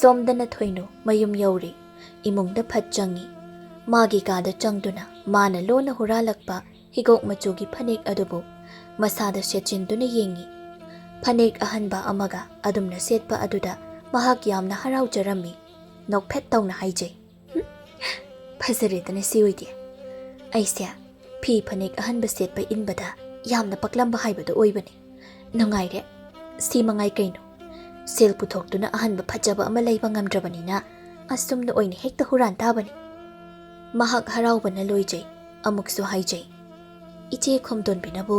ꯁꯣꯝꯗꯅ ꯊꯣꯏꯅꯨ ꯃꯌꯨꯝ ꯌꯧꯔꯦ꯫ ꯏꯃꯨꯡꯗ ꯐꯠ ꯆꯪꯉꯤ꯫ ꯃꯥꯒꯤ ꯀꯥꯗ ꯆꯪꯗꯨꯅ ꯃꯥꯅ ꯂꯣꯟꯅ ꯍꯨꯔꯥꯜꯂꯛꯄ ꯍꯤꯒꯣꯛ ꯃꯆꯨꯒꯤ ꯐꯅꯦꯛ ꯑꯗꯨꯕꯨ ꯃꯁꯥꯗ ꯁꯦꯠꯆꯤꯟꯗꯨꯅ ꯌꯦꯡꯉꯤ꯫ ꯐꯅꯦꯛ ꯑꯍꯟꯕ ꯑꯃꯒ ꯑꯗꯨꯝꯅ ꯁꯦꯠꯄ ꯑꯗꯨꯗ ꯃꯍꯥꯛ ꯌꯥꯝꯅ ꯍꯔꯥꯎꯖꯔꯝꯃꯤ꯫ ꯅꯣꯛꯐꯦꯠ ꯇꯧꯅ ꯍꯥꯏꯖꯩ꯫ "ꯍꯨꯝ, ꯐꯖꯔꯦꯗꯅ ꯁꯤ ꯑꯣꯏꯗꯤ꯫ ꯑꯩꯁꯦ ꯐꯤ ꯐꯅꯦꯛ ꯑꯍꯟꯕ ꯁꯦꯠꯄ ꯏꯟꯕꯗ ꯌꯥꯝꯅ ꯄꯛꯂꯝꯕ ꯍꯥꯏꯕꯗꯨ ꯑꯣꯏꯕꯅꯤ꯫ ꯅꯨꯡꯉꯥꯏꯔꯦ꯫ ꯁꯤ ꯃꯉꯥꯏ ꯀꯩꯅꯣ꯫ ꯁꯦꯜ ꯄꯨꯊꯣꯛꯇꯨꯅ ꯑꯍꯟꯕ ꯐꯖꯕ ꯑꯃ ꯂꯩꯕ ꯉꯝꯗ꯭ꯔꯕꯅꯤꯅ ꯑꯁꯨꯝꯅ ꯑꯣꯏꯅ ꯍꯦꯛꯇ ꯍꯨꯔꯥꯟ ꯇꯥꯕꯅꯤ"꯫ ꯃꯍꯥꯛ ꯍꯔꯥꯎꯕꯅ ꯂꯣꯏꯖꯩ꯫ ꯑꯃꯨꯛꯁꯨ ꯍꯥꯏꯖꯩ, "ꯏꯆꯦ ꯈꯣꯝꯗꯣꯟꯕꯤꯅꯕꯨ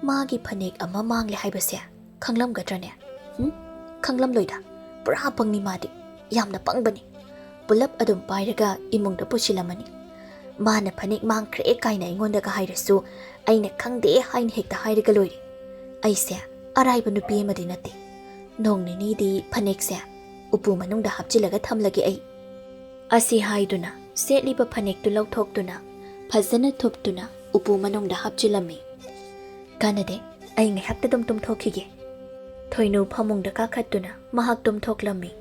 ꯃꯥꯒꯤ ꯐꯅꯦꯛ ꯑꯃ ꯃꯥꯡꯂꯦ ꯍꯥꯏꯕꯁꯦ ꯈꯪꯂꯝꯒꯗ꯭ꯔꯅꯦ? ꯍꯨꯝ? ꯈꯪꯂꯝꯂꯣꯏꯗ꯫ ꯄꯨꯔꯥ ꯄꯪꯅꯤ ꯃꯥꯗꯤ꯫ ꯌꯥꯝꯅ ꯄꯪꯕꯅꯤ꯫ ꯄꯨꯂꯞ ꯑꯗꯨꯝ ꯄꯥꯏꯔꯒ ꯏꯃꯨꯡꯗ ꯄꯨꯁꯤꯜꯂꯝꯃꯅꯤ꯫ ꯃꯥꯅ ꯐꯅꯦꯛ ꯃꯥꯡꯈ꯭ꯔꯦ ꯀꯥꯏꯅ ꯑꯩꯉꯣꯟꯗꯒ ꯍꯥꯏꯔꯁꯨ ꯑꯩꯅ ꯈꯪꯗꯦ ꯍꯥꯏꯅ ꯍꯦꯛꯇ ꯍꯥꯏꯔꯒ ꯂꯣꯏꯔꯦ꯫ ꯑꯩꯁꯦ ꯑꯔꯥꯏꯕ ꯅꯨꯄꯤ ꯑꯃꯗꯤ ꯅꯠꯇꯦ꯫ ꯅꯣꯡ ꯅꯤꯅꯤꯗꯤ ꯐꯅꯦꯛꯁꯦ ꯎꯄꯨ ꯃꯅꯨꯡꯗ ꯍꯥꯞꯆꯤꯜꯂꯒ ꯊꯝꯂꯒꯦ ꯑꯩ"꯫ ꯑꯁꯤ ꯍꯥꯏꯗꯨꯅ ꯁꯦꯠꯂꯤꯕ ꯐꯅꯦꯛꯇꯨ ꯂꯧꯊꯣꯛꯇꯨꯅ ꯐꯖꯅ ꯊꯨꯞꯇꯨꯅ ꯎꯄꯨ ꯃꯅꯨꯡꯗ ꯍꯥꯞꯆꯤꯜꯂꯝꯃꯤ꯫ "ꯀꯥꯟꯅꯗꯦ, ꯑꯩ ꯉꯥꯏꯍꯥꯛꯇ ꯑꯗꯨꯝ ꯇꯨꯝꯊꯣꯛꯈꯤꯒꯦ"꯫ ꯊꯣꯏꯅꯨ ꯐꯃꯨꯡꯗ ꯀꯥꯈꯠꯇꯨꯅ ꯃꯍꯥꯛ ꯇꯨꯝꯊꯣꯛꯂꯝꯃꯤ꯫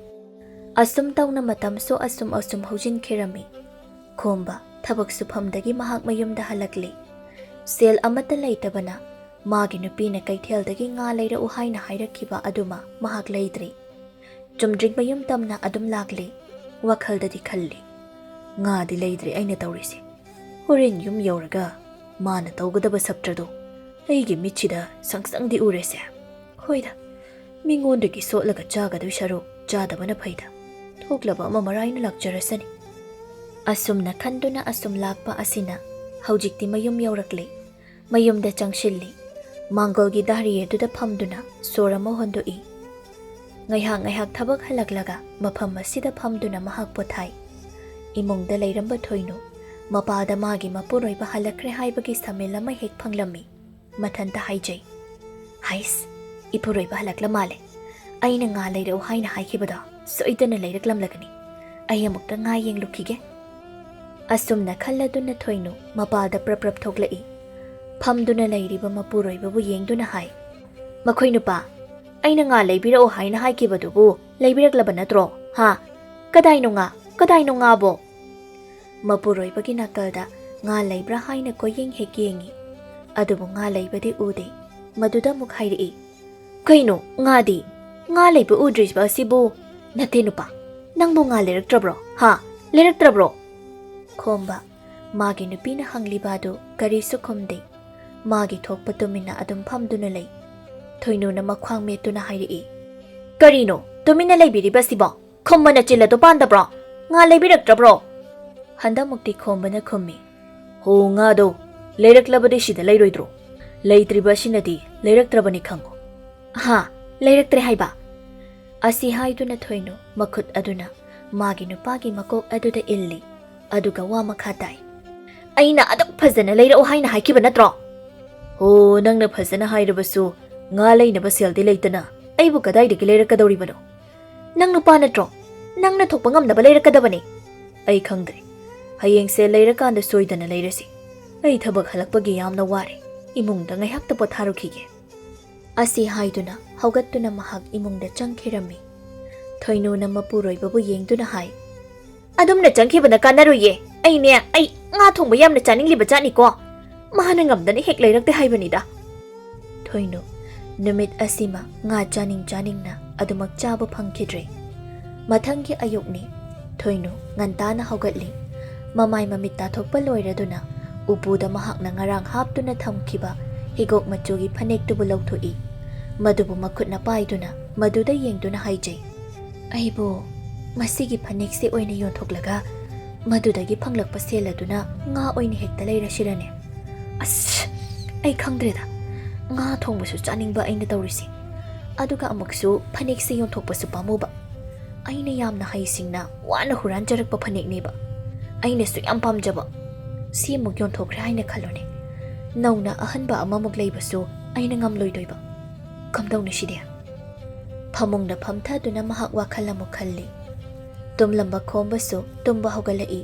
ꯑꯁꯨꯝ ꯇꯧꯅ ꯃꯇꯝꯁꯨ ꯑꯁꯨꯝ ꯑꯁꯨꯝ ꯍꯧꯖꯤꯟꯈꯤꯔꯝꯃꯤ꯫ ꯈꯣꯝꯕ ꯊꯕꯛ ꯁꯨꯐꯝꯗꯒꯤ ꯃꯍꯥꯛ ꯃꯌꯨꯝꯗ ꯍꯜꯂꯛꯂꯤ꯫ ꯁꯦꯜ ꯑꯃꯠꯇ ꯂꯩꯇꯕꯅ ꯃꯥꯒꯤ ꯅꯨꯄꯤꯅ ꯀꯩꯊꯦꯜꯗꯒꯤ ꯉꯥ ꯂꯩꯔꯛꯎ ꯍꯥꯏꯅ ꯍꯥꯏꯔꯛꯈꯤꯕ ꯑꯗꯨꯃ ꯃꯍꯥꯛ ꯂꯩꯗ꯭ꯔꯤ꯫ ꯆꯨꯝꯗ꯭ꯔꯤꯡ ꯃꯌꯨꯝ ꯇꯝꯅ ꯑꯗꯨꯝ ꯂꯥꯛꯂꯤ꯫ ꯋꯥꯈꯜꯗꯗꯤ ꯈꯜꯂꯤ, "ꯉꯥꯗꯤ ꯂꯩꯗ꯭ꯔꯦ ꯑꯩꯅ ꯇꯧꯔꯤꯁꯦ꯫ ꯍꯣꯔꯦꯟ ꯌꯨꯝ ꯌꯧꯔꯒ ꯃꯥꯅ ꯇꯧꯒꯗꯕ ꯁꯞꯇ꯭ꯔꯗꯣ ꯑꯩꯒꯤ ꯃꯤꯠꯁꯤꯗ ꯁꯪꯁꯪꯗꯤ ꯎꯔꯦꯁꯦ꯫ ꯍꯣꯏꯗ, ꯃꯤꯉꯣꯟꯗꯒꯤ ꯁꯣꯠꯂꯒ ꯆꯥꯒꯗꯣꯏ ꯁꯔꯨꯛ ꯆꯥꯗꯕꯅ ꯐꯩꯗ꯫ ꯊꯣꯛꯂꯕ ꯑꯃ ꯃꯔꯥꯏꯅ ꯂꯥꯛꯆꯔꯁꯅꯤ"꯫ ꯑꯁꯨꯝꯅ ꯈꯟꯗꯨꯅ ꯑꯁꯨꯝ ꯂꯥꯛꯄ ꯑꯁꯤꯅ ꯍꯧꯖꯤꯛꯇꯤ ꯃꯌꯨꯝ ꯌꯧꯔꯛꯂꯤ꯫ ꯃꯌꯨꯝꯗ ꯆꯪꯁꯤꯜꯂꯤ꯫ ꯃꯥꯡꯒꯣꯜꯒꯤ ꯗꯥꯔꯤ ꯑꯗꯨꯗ ꯐꯝꯗꯨꯅ ꯁꯣꯔ ꯑꯃ ꯍꯣꯟꯗꯣꯛꯏ꯫ ꯉꯥꯏꯍꯥꯛ ꯉꯥꯏꯍꯥꯛ ꯊꯕꯛ ꯍꯜꯂꯛꯂꯒ ꯃꯐꯝ ꯑꯁꯤꯗ ꯐꯝꯗꯨꯅ ꯃꯍꯥꯛ ꯄꯣꯊꯥꯏ꯫ ꯏꯃꯨꯡꯗ ꯂꯩꯔꯝꯕ ꯊꯣꯏꯅꯨ ꯃꯄꯥꯗ ꯃꯥꯒꯤ ꯃꯄꯨꯔꯣꯏꯕ ꯍꯜꯂꯛꯈ꯭ꯔꯦ ꯍꯥꯏꯕꯒꯤ ꯁꯃꯤꯜ ꯑꯃ ꯍꯦꯛ ꯐꯪꯂꯝꯃꯤ꯫ ꯃꯊꯟꯇ ꯍꯥꯏꯖꯩ, "ꯍꯩꯁ, ꯏꯄꯨꯔꯣꯏꯕ ꯍꯜꯂꯛꯂ ꯃꯥꯜꯂꯦ꯫ ꯑꯩꯅ ꯉꯥ ꯂꯩꯔꯛꯎ ꯍꯥꯏꯅ ꯍꯥꯏꯈꯤꯕꯗꯣ ꯁꯣꯏꯗꯅ ꯂꯩꯔꯛꯂꯝꯂꯒꯅꯤ꯫ ꯑꯩ ꯑꯃꯨꯛꯇ ꯉꯥ ꯌꯦꯡꯂꯨꯈꯤꯒꯦ"꯫ ꯑꯁꯨꯝꯅ ꯈꯜꯂꯗꯨꯅ ꯊꯣꯏꯅꯨ ꯃꯄꯥꯗ ꯄ꯭ꯔꯞ ꯄ꯭ꯔꯞ ꯊꯣꯛꯂꯛꯏ꯫ ꯐꯝꯗꯨꯅ ꯂꯩꯔꯤꯕ ꯃꯄꯨꯔꯣꯏꯕꯕꯨ ꯌꯦꯡꯗꯨꯅ ꯍꯥꯏ, "ꯃꯈꯣꯏ ꯅꯨꯄꯥ, ꯑꯩꯅ ꯉꯥ ꯂꯩꯕꯤꯔꯛꯎ ꯍꯥꯏꯅ ꯍꯥꯏꯈꯤꯕꯗꯨꯕꯨ ꯂꯩꯕꯤꯔꯛꯂꯕ ꯅꯠꯇ꯭ꯔꯣ? ꯍꯥ? ꯀꯗꯥꯏꯅꯣ ꯉꯥ? ꯀꯗꯥꯏꯅꯣ ꯉꯥꯕꯣ?" ꯃꯄꯨꯔꯣꯏꯕꯒꯤ ꯅꯥꯀꯜꯗ ꯉꯥ ꯂꯩꯕ꯭ꯔꯥ ꯍꯥꯏꯅ ꯀꯣꯏꯌꯦꯡ ꯍꯦꯛ ꯌꯦꯡꯉꯤ꯫ ꯑꯗꯨꯕꯨ ꯉꯥ ꯂꯩꯕꯗꯤ ꯎꯗꯦ꯫ ꯃꯗꯨꯗ ꯑꯃꯨꯛ ꯍꯥꯏꯔꯛꯏ, "ꯀꯩꯅꯣ ꯉꯥꯗꯤ? ꯉꯥ ꯂꯩꯕ ꯎꯗ꯭ꯔꯤꯕ ꯑꯁꯤꯕꯨ?" "ꯅꯠꯇꯦ ꯅꯨꯄꯥ, "ꯅꯪꯕꯨ ꯉꯥ ꯂꯩꯔꯛꯇ꯭ꯔꯕ꯭ꯔꯣ? ꯍꯥ? ꯂꯩꯔꯛꯇ꯭ꯔꯕ꯭ꯔꯣ?" ꯈꯣꯝꯕ ꯃꯥꯒꯤ ꯅꯨꯄꯤꯅ ꯍꯪꯂꯤꯕ ꯑꯗꯨ ꯀꯔꯤꯁꯨ ꯈꯨꯝꯗꯦ꯫ ꯃꯥꯒꯤ ꯊꯣꯛꯄ ꯇꯨꯃꯤꯟꯅ ꯑꯗꯨꯝ ꯐꯝꯗꯨꯅ ꯂꯩ꯫ ꯊꯣꯏꯅꯨꯅ ꯃꯈ꯭ꯋꯥꯡ ꯃꯦꯠꯇꯨꯅ ꯍꯥꯏꯔꯛꯏ, "ꯀꯔꯤꯅꯣ ꯇꯨꯃꯤꯟꯅ ꯂꯩꯕꯤꯔꯤꯕꯁꯤꯕꯣ? ꯈꯨꯝꯕ ꯅꯆꯤꯜ ꯑꯗꯨ ꯄꯥꯟꯗꯕ꯭ꯔꯣ? ꯉꯥ ꯂꯩꯕꯤꯔꯛꯇ꯭ꯔꯕ꯭ꯔꯣ?" ꯍꯟꯗꯛꯃꯨꯛꯇꯤ ꯈꯣꯝꯕꯅ ꯈꯨꯝꯃꯤ, "ꯍꯣ, ꯉꯥꯗꯣ ꯂꯩꯔꯛꯂꯕꯗꯤ ꯁꯤꯗ ꯂꯩꯔꯣꯏꯗ꯭ꯔꯣ? ꯂꯩꯇ꯭ꯔꯤꯕ ꯑꯁꯤꯅꯗꯤ ꯂꯩꯔꯛꯇ꯭ꯔꯕꯅꯤ ꯈꯪꯉꯨ꯫" "ꯍꯥ? ꯂꯩꯔꯛꯇ꯭ꯔꯦ ꯍꯥꯏꯕ?" ꯑꯁꯤ ꯍꯥꯏꯗꯨꯅ ꯊꯣꯏꯅꯨ ꯃꯈꯨꯠ ꯑꯗꯨꯅ ꯃꯥꯒꯤ ꯅꯨꯄꯥꯒꯤ ꯃꯀꯣꯛ ꯑꯗꯨꯗ ꯏꯜꯂꯤ꯫ ꯑꯗꯨꯒ ꯋꯥ ꯃꯈꯥ ꯇꯥꯏ, "ꯑꯩꯅ ꯑꯗꯨꯛ ꯐꯖꯅ ꯂꯩꯔꯛꯎ ꯍꯥꯏꯅ ꯍꯥꯏꯈꯤꯕ ꯅꯠꯇ꯭ꯔꯣ?" "ꯍꯣ, ꯅꯪꯅ ꯐꯖꯅ ꯍꯥꯏꯔꯕꯁꯨ ꯉꯥ ꯂꯩꯅꯕ ꯁꯦꯜꯗꯤ ꯂꯩꯇꯅ ꯑꯩꯕꯨ ꯀꯗꯥꯏꯗꯒꯤ ꯂꯩꯔꯛꯀꯗꯧꯔꯤꯕꯅꯣ?" "ꯅꯪ ꯅꯨꯄꯥ ꯅꯠꯇ꯭ꯔꯣ? ꯅꯪꯅ ꯊꯣꯛꯄ ꯉꯝꯅꯕ ꯂꯩꯔꯛꯀꯗꯕꯅꯤ꯫" "ꯑꯩ ꯈꯪꯗ꯭ꯔꯦ꯫ ꯍꯌꯦꯡꯁꯦ ꯂꯩꯔꯀꯥꯟꯗ ꯁꯣꯏꯗꯅ ꯂꯩꯔꯁꯤ꯫ ꯑꯩ ꯊꯕꯛ ꯍꯜꯂꯛꯄꯒꯤ ꯌꯥꯝꯅ ꯋꯥꯔꯦ꯫ ꯏꯃꯨꯡꯗ ꯉꯥꯏꯍꯥꯛꯇ ꯄꯣꯊꯥꯔꯨꯈꯤꯒꯦ꯫" ꯑꯁꯤ ꯍꯥꯏꯗꯨꯅ ꯍꯧꯒꯠꯇꯨꯅ ꯃꯍꯥꯛ ꯏꯃꯨꯡꯗ ꯆꯪꯈꯤꯔꯝꯃꯤ꯫ ꯊꯣꯏꯅꯨꯅ ꯃꯄꯨꯔꯣꯏꯕꯕꯨ ꯌꯦꯡꯗꯨꯅ ꯍꯥꯏ, "ꯑꯗꯨꯝꯅ ꯆꯪꯈꯤꯕꯅ ꯀꯥꯟꯅꯔꯣꯏꯌꯦ꯫ ꯑꯩꯅꯦ, ꯑꯩ ꯉꯥ ꯊꯣꯡꯕ ꯌꯥꯝꯅ ꯆꯥꯅꯤꯡꯂꯤꯕ ꯖꯥꯠꯅꯤꯀꯣ꯫ ꯃꯥꯅ ꯉꯝꯗꯅ ꯍꯦꯛ ꯂꯩꯔꯛꯇꯦ ꯍꯥꯏꯕꯅꯤꯗ꯫" ꯊꯣꯏꯅꯨ ꯅꯨꯃꯤꯠ ꯑꯁꯤꯃ ꯉꯥ ꯆꯥꯅꯤꯡ ꯆꯥꯅꯤꯡꯅ ꯑꯗꯨꯃꯛ ꯆꯥꯕ ꯐꯪꯈꯤꯗ꯭ꯔꯦ꯫ ꯃꯊꯪꯒꯤ ꯑꯌꯨꯛꯅꯤ꯫ ꯊꯣꯏꯅꯨ ꯉꯟꯇꯥꯅ ꯍꯧꯒꯠꯂꯤ꯫ ꯃꯃꯥꯏ ꯃꯃꯤꯠ ꯇꯥꯊꯣꯛꯄ ꯂꯣꯏꯔꯗꯨꯅ ꯎꯄꯨꯗ ꯃꯍꯥꯛꯅ ꯉꯔꯥꯡ ꯍꯥꯞꯇꯨꯅ ꯊꯝꯈꯤꯕ ꯍꯤꯒꯣꯛ ꯃꯆꯨꯒꯤ ꯐꯅꯦꯛꯇꯨꯕꯨ ꯂꯧꯊꯣꯛꯏ꯫ ꯃꯗꯨꯕꯨ ꯃꯈꯨꯠꯅ ꯄꯥꯏꯗꯨꯅ ꯃꯗꯨꯗ ꯌꯦꯡꯗꯨꯅ ꯍꯥꯏꯖꯩ, "ꯑꯩꯕꯨ ꯃꯁꯤꯒꯤ ꯐꯅꯦꯛꯁꯦ ꯑꯣꯏꯅ ꯌꯣꯟꯊꯣꯛꯂꯒ ꯃꯗꯨꯗꯒꯤ ꯐꯪꯂꯛꯄ ꯁꯦꯜ ꯑꯗꯨꯅ ꯉꯥ ꯑꯣꯏꯅ ꯍꯦꯛꯇ ꯂꯩꯔꯁꯤꯔꯅꯦ? ꯑꯁ, ꯑꯩ ꯈꯪꯗ꯭ꯔꯦꯗ꯫ ꯉꯥ ꯊꯣꯡꯕꯁꯨ ꯆꯥꯅꯤꯡꯕ ꯑꯩꯅ ꯇꯧꯔꯤꯁꯦ, ꯑꯗꯨꯒ ꯑꯃꯨꯛꯁꯨ ꯐꯅꯦꯛꯁꯦ ꯌꯣꯟꯊꯣꯛꯄꯁꯨ ꯄꯥꯝꯃꯨꯕ꯫ ꯑꯩꯅ ꯌꯥꯝꯅ ꯍꯩꯁꯤꯡꯅ ꯋꯥꯅ ꯍꯨꯔꯥꯟꯖꯔꯛꯄ ꯐꯅꯦꯛꯅꯦꯕ꯫ ꯑꯩꯅꯁꯨ ꯌꯥꯝ ꯄꯥꯝꯖꯕ꯫ ꯁꯤꯃꯨꯛ ꯌꯣꯟꯊꯣꯛꯈ꯭ꯔꯦ ꯍꯥꯏꯅ ꯈꯜꯂꯨꯅꯦ꯫ ꯅꯧꯅ ꯑꯍꯟꯕ ꯑꯃꯃꯨꯛ ꯂꯩꯕꯁꯨ ꯑꯩꯅ ꯉꯝꯂꯣꯏꯗꯣꯏꯕ꯫ ꯀꯝꯗꯧꯅꯤ ꯁꯤꯗꯤ?" ꯐꯃꯨꯡꯗ ꯐꯝꯊꯗꯨꯅ ꯃꯍꯥꯛ ꯋꯥꯈꯜ ꯑꯃꯨꯛ ꯈꯜꯂꯤ꯫ ꯇꯨꯝꯂꯝꯕ ꯈꯣꯝꯕꯁꯨ ꯇꯨꯝꯕ ꯍꯧꯒꯠꯂꯛꯏ꯫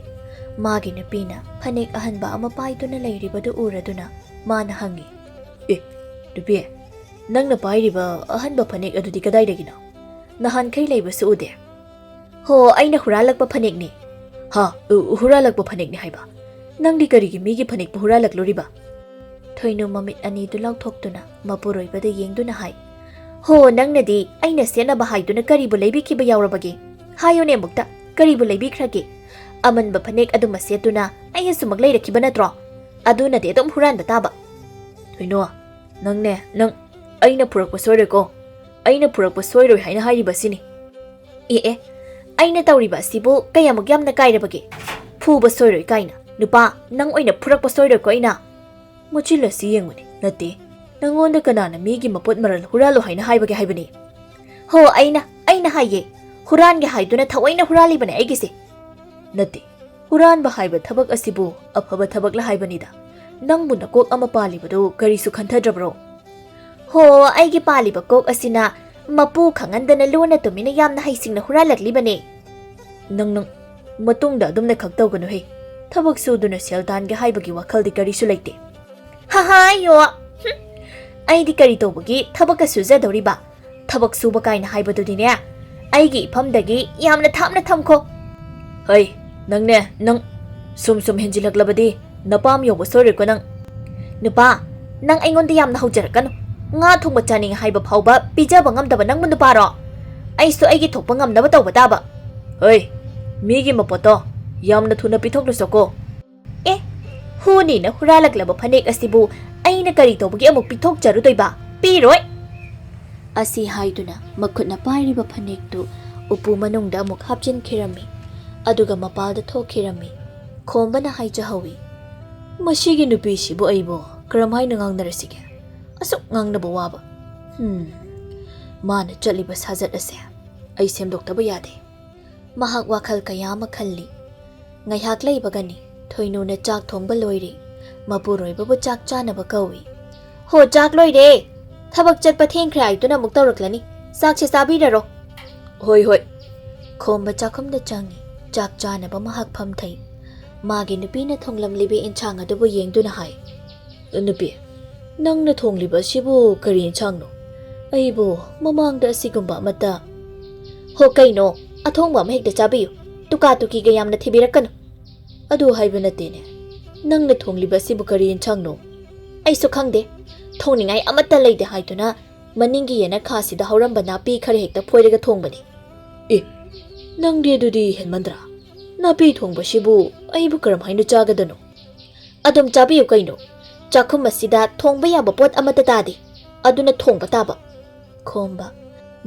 ꯃꯥꯒꯤ ꯅꯨꯄꯤꯅ ꯐꯅꯦꯛ ꯑꯍꯟꯕ ꯑꯃ ꯄꯥꯏꯗꯨꯅ ꯂꯩꯔꯤꯕꯗꯨ ꯎꯔꯗꯨꯅ ꯃꯥꯅ ꯍꯪꯉꯤ, "ꯑꯦ, ꯅꯨꯄꯤ, ꯅꯪꯅ ꯄꯥꯏꯔꯤꯕ ꯑꯍꯟꯕ ꯐꯅꯦꯛ ꯑꯗꯨꯗꯤ ꯀꯗꯥꯏꯗꯒꯤꯅꯣ? ꯅꯍꯥꯟꯈꯩ ꯂꯩꯕꯁꯨ ꯎꯗꯦ꯫" "ꯍꯣ, ꯑꯩꯅ ꯍꯨꯔꯥꯜꯂꯛꯄ ꯐꯅꯦꯛꯅꯤ꯫" "ꯍꯥ? ꯎ-, ꯍꯨꯔꯥꯜꯂꯛꯄ ꯐꯅꯦꯛꯅꯤ ꯍꯥꯏꯕ? ꯅꯪꯗꯤ ꯀꯔꯤꯒꯤ ꯃꯤꯒꯤ ꯐꯅꯦꯛꯄꯨ ꯍꯨꯔꯥꯜꯂꯛꯂꯨꯔꯤꯕ?" ꯊꯣꯏꯅꯨ ꯃꯃꯤꯠ ꯑꯅꯤꯗꯨ ꯂꯥꯎꯊꯣꯛꯇꯨꯅ ꯃꯄꯨꯔꯣꯏꯕꯗ ꯌꯦꯡꯗꯨꯅ ꯍꯥꯏ, "ꯍꯣ, ꯅꯪꯅꯗꯤ ꯑꯩꯅ ꯁꯦꯠꯅꯕ ꯍꯥꯏꯗꯨꯅ ꯀꯔꯤꯕꯨ ꯂꯩꯕꯤꯈꯤꯕ ꯌꯥꯎꯔꯕꯒꯦ? ꯍꯥꯏꯌꯨꯅꯦ ꯑꯃꯨꯛꯇ, ꯀꯔꯤꯕꯨ ꯂꯩꯕꯤꯈ꯭ꯔꯒꯦ? ꯑꯃꯟꯕ ꯐꯅꯦꯛ ꯑꯗꯨꯃ ꯁꯦꯠꯇꯨꯅ ꯑꯩ ꯑꯁꯨꯃꯛ ꯂꯩꯔꯛꯈꯤꯕ ꯅꯠꯇ꯭ꯔꯣ? ꯑꯗꯨꯅꯗꯤ ꯑꯗꯨꯝ ꯍꯨꯔꯥꯟꯕ ꯇꯥꯕ꯫ ꯊꯣꯏꯅꯣ, ꯅꯪꯅꯦ, ꯅꯪ ꯑꯩꯅ ꯄꯨꯔꯛꯄ ꯁꯣꯏꯔꯣꯏꯀꯣ꯫ ꯑꯩꯅ ꯄꯨꯔꯛꯄ ꯁꯣꯏꯔꯣꯏ ꯍꯥꯏꯅ ꯍꯥꯏꯔꯤꯕꯁꯤꯅꯤ꯫ ꯑꯦ ꯑꯦ, ꯑꯩꯅ ꯇꯧꯔꯤꯕ ꯑꯁꯤꯕꯨ ꯀꯌꯥꯃꯨꯛ ꯌꯥꯝꯅ ꯀꯥꯏꯔꯕꯒꯦ? ꯐꯨꯕ ꯁꯣꯏꯔꯣꯏ ꯀꯥꯏꯅ꯫ ꯅꯨꯄꯥ, ꯅꯪ ꯑꯣꯏꯅ ꯐꯨꯔꯛꯄ ꯁꯣꯏꯔꯣꯏꯀꯣ ꯑꯩꯅ꯫ ꯃꯆꯤꯜ ꯑꯁꯤ ꯌꯦꯡꯉꯨꯅꯦ꯫ ꯅꯠꯇꯦ, ꯅꯪꯉꯣꯟꯗ ꯀꯅꯥꯅ ꯃꯤꯒꯤ ꯃꯄꯣꯠ ꯃꯔꯜ ꯍꯨꯔꯥꯜꯂꯣ ꯍꯥꯏꯅ ꯍꯥꯏꯕꯒꯦ ꯍꯥꯏꯕꯅꯤ? ꯍꯣ, ꯑꯩꯅ, ꯑꯩꯅ ꯍꯥꯏꯌꯦ꯫ ꯍꯨꯔꯥꯟꯒꯦ ꯍꯥꯏꯗꯨꯅ ꯊꯑꯣꯏꯅ ꯍꯨꯔꯥꯜꯂꯤꯕꯅꯦ ꯑꯩꯒꯤꯁꯦ꯫ ꯅꯠꯇꯦ, ꯍꯨꯔꯥꯟꯕ ꯍꯥꯏꯕ ꯊꯕꯛ ꯑꯁꯤꯕꯨ ꯑꯐꯕ ꯊꯕꯛꯂ ꯍꯥꯏꯕꯅꯤꯗ꯫ ꯅꯪꯕꯨ ꯅꯀꯣꯛ ꯑꯃ ꯄꯥꯜꯂꯤꯕꯗꯨ ꯀꯔꯤꯁꯨ ꯈꯟꯊꯗ꯭ꯔꯕ꯭ꯔꯣ? ꯍꯣ, ꯑꯩꯒꯤ ꯄꯥꯜꯂꯤꯕ ꯀꯣꯛ ꯑꯁꯤꯅ ꯃꯄꯨ ꯈꯪꯍꯟꯗꯅ ꯂꯣꯟꯅ ꯇꯨꯃꯤꯟꯅ ꯌꯥꯝꯅ ꯍꯩꯁꯤꯡꯅ ꯍꯨꯔꯥꯜꯂꯛꯂꯤꯕꯅꯦ꯫ ꯅꯪ, ꯅꯪ ꯃꯇꯨꯡꯗ ꯑꯗꯨꯝꯅ ꯈꯛ ꯇꯧꯒꯅꯨꯍꯦ꯫ ꯊꯕꯛ ꯁꯨꯗꯨꯅ ꯁꯦꯜ ꯇꯥꯟꯒꯦ ꯍꯥꯏꯕꯒꯤ ꯋꯥꯈꯜꯗꯤ ꯀꯔꯤꯁꯨ ꯂꯩꯇꯦ꯫ ꯍꯍꯥ, ꯌꯣ꯫ ꯍꯨꯝ꯫ ꯑꯩꯗꯤ ꯀꯔꯤ ꯇꯧꯕꯒꯤ ꯊꯕꯛꯀ ꯁꯨꯖꯗꯧꯔꯤꯕ? ꯊꯕꯛ ꯁꯨꯕ ꯀꯥꯏꯅ ꯍꯥꯏꯕꯗꯨꯗꯤꯅꯦ, ꯑꯩꯒꯤ ꯏꯐꯝꯗꯒꯤ ꯌꯥꯝꯅ ꯊꯥꯞꯅ ꯊꯝꯈꯣ꯫ ꯍꯩ, ꯅꯪꯅꯦ, ꯅꯪ ꯁꯨꯝ ꯁꯨꯝ ꯍꯦꯟꯖꯤꯜꯂꯛꯂꯕꯗꯤ ꯅꯄꯥꯝ ꯌꯧꯕ ꯁꯣꯏꯔꯣꯏꯀꯣ ꯅꯪ꯫ ꯅꯨꯄꯥ, ꯅꯪ ꯑꯩꯉꯣꯟꯗ ꯌꯥꯝꯅ ꯍꯧꯖꯔꯛꯀꯅꯨ꯫ ꯉꯥ ꯊꯣꯡꯕ ꯆꯥꯅꯤꯡꯉꯦ ꯍꯥꯏꯕ ꯐꯥꯎꯕ ꯄꯤꯖꯕ ꯉꯝꯗꯕ ꯅꯪꯕꯨ ꯅꯨꯄꯥꯔꯣ? ꯑꯩꯁꯨ ꯑꯩꯒꯤ ꯊꯣꯛꯄ ꯉꯝꯅꯕ ꯇꯧꯕ ꯇꯥꯕ꯫ ꯍꯩ, ꯃꯤꯒꯤ ꯃꯄꯣꯠꯇꯣ ꯌꯥꯝꯅ ꯊꯨꯅ ꯄꯤꯊꯣꯛꯂꯨꯁꯣꯀꯣ꯫ ꯑꯦ, ꯍꯨꯅꯤꯅ ꯍꯨꯔꯥꯜꯂꯛꯂꯕ ꯐꯅꯦꯛ ꯑꯁꯤꯕꯨ ꯑꯩꯅ ꯀꯔꯤ ꯇꯧꯕꯒꯤ ꯑꯃꯨꯛ ꯄꯤꯊꯣꯛꯆꯔꯨꯗꯣꯏꯕ? ꯄꯤꯔꯣꯏ꯫ ꯑꯁꯤ ꯍꯥꯏꯗꯨꯅ ꯃꯈꯨꯠꯅ ꯄꯥꯏꯔꯤꯕ ꯐꯅꯦꯛꯇꯨ ꯎꯄꯨ ꯃꯅꯨꯡꯗ ꯑꯃꯨꯛ ꯍꯥꯞꯆꯤꯟꯈꯤꯔꯝꯃꯤ꯫ ꯑꯗꯨꯒ ꯃꯄꯥꯜꯗ ꯊꯣꯛꯈꯤꯔꯝꯃꯤ꯫ ꯈꯣꯝꯕꯅ ꯍꯥꯏꯖꯍꯧꯏ, "ꯃꯁꯤꯒꯤ ꯅꯨꯄꯤꯁꯤꯕꯨ ꯑꯩꯕꯨ ꯀꯔꯝꯍꯥꯏꯅ ꯉꯥꯡꯅꯔꯁꯤꯒꯦ? ꯑꯁꯨꯛ ꯉꯥꯡꯅꯕ ꯋꯥꯕ꯫ ꯍꯨꯝ, ꯃꯥꯅ ꯆꯠꯂꯤꯕ ꯁꯥꯖꯠ ꯑꯁꯦ ꯑꯩ ꯁꯦꯝꯗꯣꯛꯇꯕ ꯌꯥꯗꯦ꯫" ꯃꯍꯥꯛ ꯋꯥꯈꯜ ꯀꯌꯥ ꯑꯃ ꯈꯜꯂꯤ꯫ ꯉꯥꯏꯍꯥꯛ ꯂꯩꯕꯒꯅꯤ ꯊꯣꯏꯅꯨꯅ ꯆꯥꯛ ꯊꯣꯡꯕ ꯂꯣꯏꯔꯦ꯫ ꯃꯄꯨꯔꯣꯏꯕꯕꯨ ꯆꯥꯛ ꯆꯥꯅꯕ ꯀꯧꯏ꯫ "ꯍꯣ, ꯆꯥꯛ ꯂꯣꯏꯔꯦ꯫ ꯊꯕꯛ ꯆꯠꯄ ꯊꯦꯡꯈ꯭ꯔꯦ ꯍꯥꯏꯗꯨꯅ ꯑꯃꯨꯛ ꯇꯧꯔꯛꯂꯅꯤ꯫ ꯆꯥꯛꯁꯦ ꯆꯥꯕꯤꯔꯔꯣ꯫" "ꯍꯣꯏ, ꯍꯣꯏ꯫" ꯈꯣꯝꯕ ꯆꯥꯛꯈꯨꯝꯗ ꯆꯪꯉꯤ꯫ ꯆꯥꯛ ꯆꯥꯅꯕ ꯃꯍꯥꯛ ꯐꯝꯊꯩ꯫ ꯃꯥꯒꯤ ꯅꯨꯄꯤꯅ ꯊꯣꯡꯂꯝꯂꯤꯕ ꯏꯟꯁꯥꯡ ꯑꯗꯨꯕꯨ ꯌꯦꯡꯗꯨꯅ ꯍꯥꯏ, "ꯅꯨꯄꯤ, ꯅꯪꯅ ꯊꯣꯡꯂꯤꯕ ꯑꯁꯤꯕꯨ ꯀꯔꯤ ꯏꯟꯁꯥꯡꯅꯣ? ꯑꯩꯕꯨ ꯃꯃꯥꯡꯗ ꯑꯁꯤꯒꯨꯝꯕ ꯑꯃꯠꯇ..." "ꯍꯣ, ꯀꯩꯅꯣ? ꯑꯊꯣꯡꯕ ꯑꯃ ꯍꯦꯛꯇ ꯆꯥꯕꯤꯌꯨ꯫ ꯇꯨꯀꯥ ꯇꯨꯀꯤꯒ ꯌꯥꯝꯅ ꯊꯤꯕꯤꯔꯛꯀꯅꯨ꯫" "ꯑꯗꯨ ꯍꯥꯏꯕ ꯅꯠꯇꯦꯅꯦ꯫ ꯅꯪꯅ ꯊꯣꯡꯂꯤꯕ ꯑꯁꯤꯕꯨ ꯀꯔꯤ ꯏꯟꯁꯥꯡꯅꯣ?" "ꯑꯩꯁꯨ ꯈꯪꯗꯦ꯫ ꯊꯣꯡꯅꯤꯡꯉꯥꯏ ꯑꯃꯠꯇ ꯂꯩꯇꯦ ꯍꯥꯏꯗꯨꯅ ꯃꯅꯤꯡꯒꯤ ꯌꯦꯅꯈꯥꯁꯤꯗ ꯍꯧꯔꯝꯕ ꯅꯥꯄꯤ ꯈꯔ ꯍꯦꯛꯇ ꯐꯣꯏꯔꯒ ꯊꯣꯡꯕꯅꯤ꯫" "ꯑꯦ, "ꯅꯪꯗꯤ ꯑꯗꯨꯗꯤ ꯍꯦꯟꯃꯟꯗ꯭ꯔꯥ? ꯅꯥꯄꯤ ꯊꯣꯡꯕꯁꯤꯕꯨ ꯑꯩꯕꯨ ꯀꯔꯝꯍꯥꯏꯅ ꯆꯥꯒꯗꯅꯣ?" "ꯑꯗꯨꯝ ꯆꯥꯕꯤꯌꯨ ꯀꯩꯅꯣ꯫ ꯆꯥꯛꯈꯨꯝ ꯑꯁꯤꯗ ꯊꯣꯡꯕ ꯌꯥꯕ ꯄꯣꯠ ꯑꯃꯠꯇ ꯇꯥꯗꯦ, ꯑꯗꯨꯅ ꯊꯣꯡꯕ ꯇꯥꯕ꯫" ꯈꯣꯝꯕ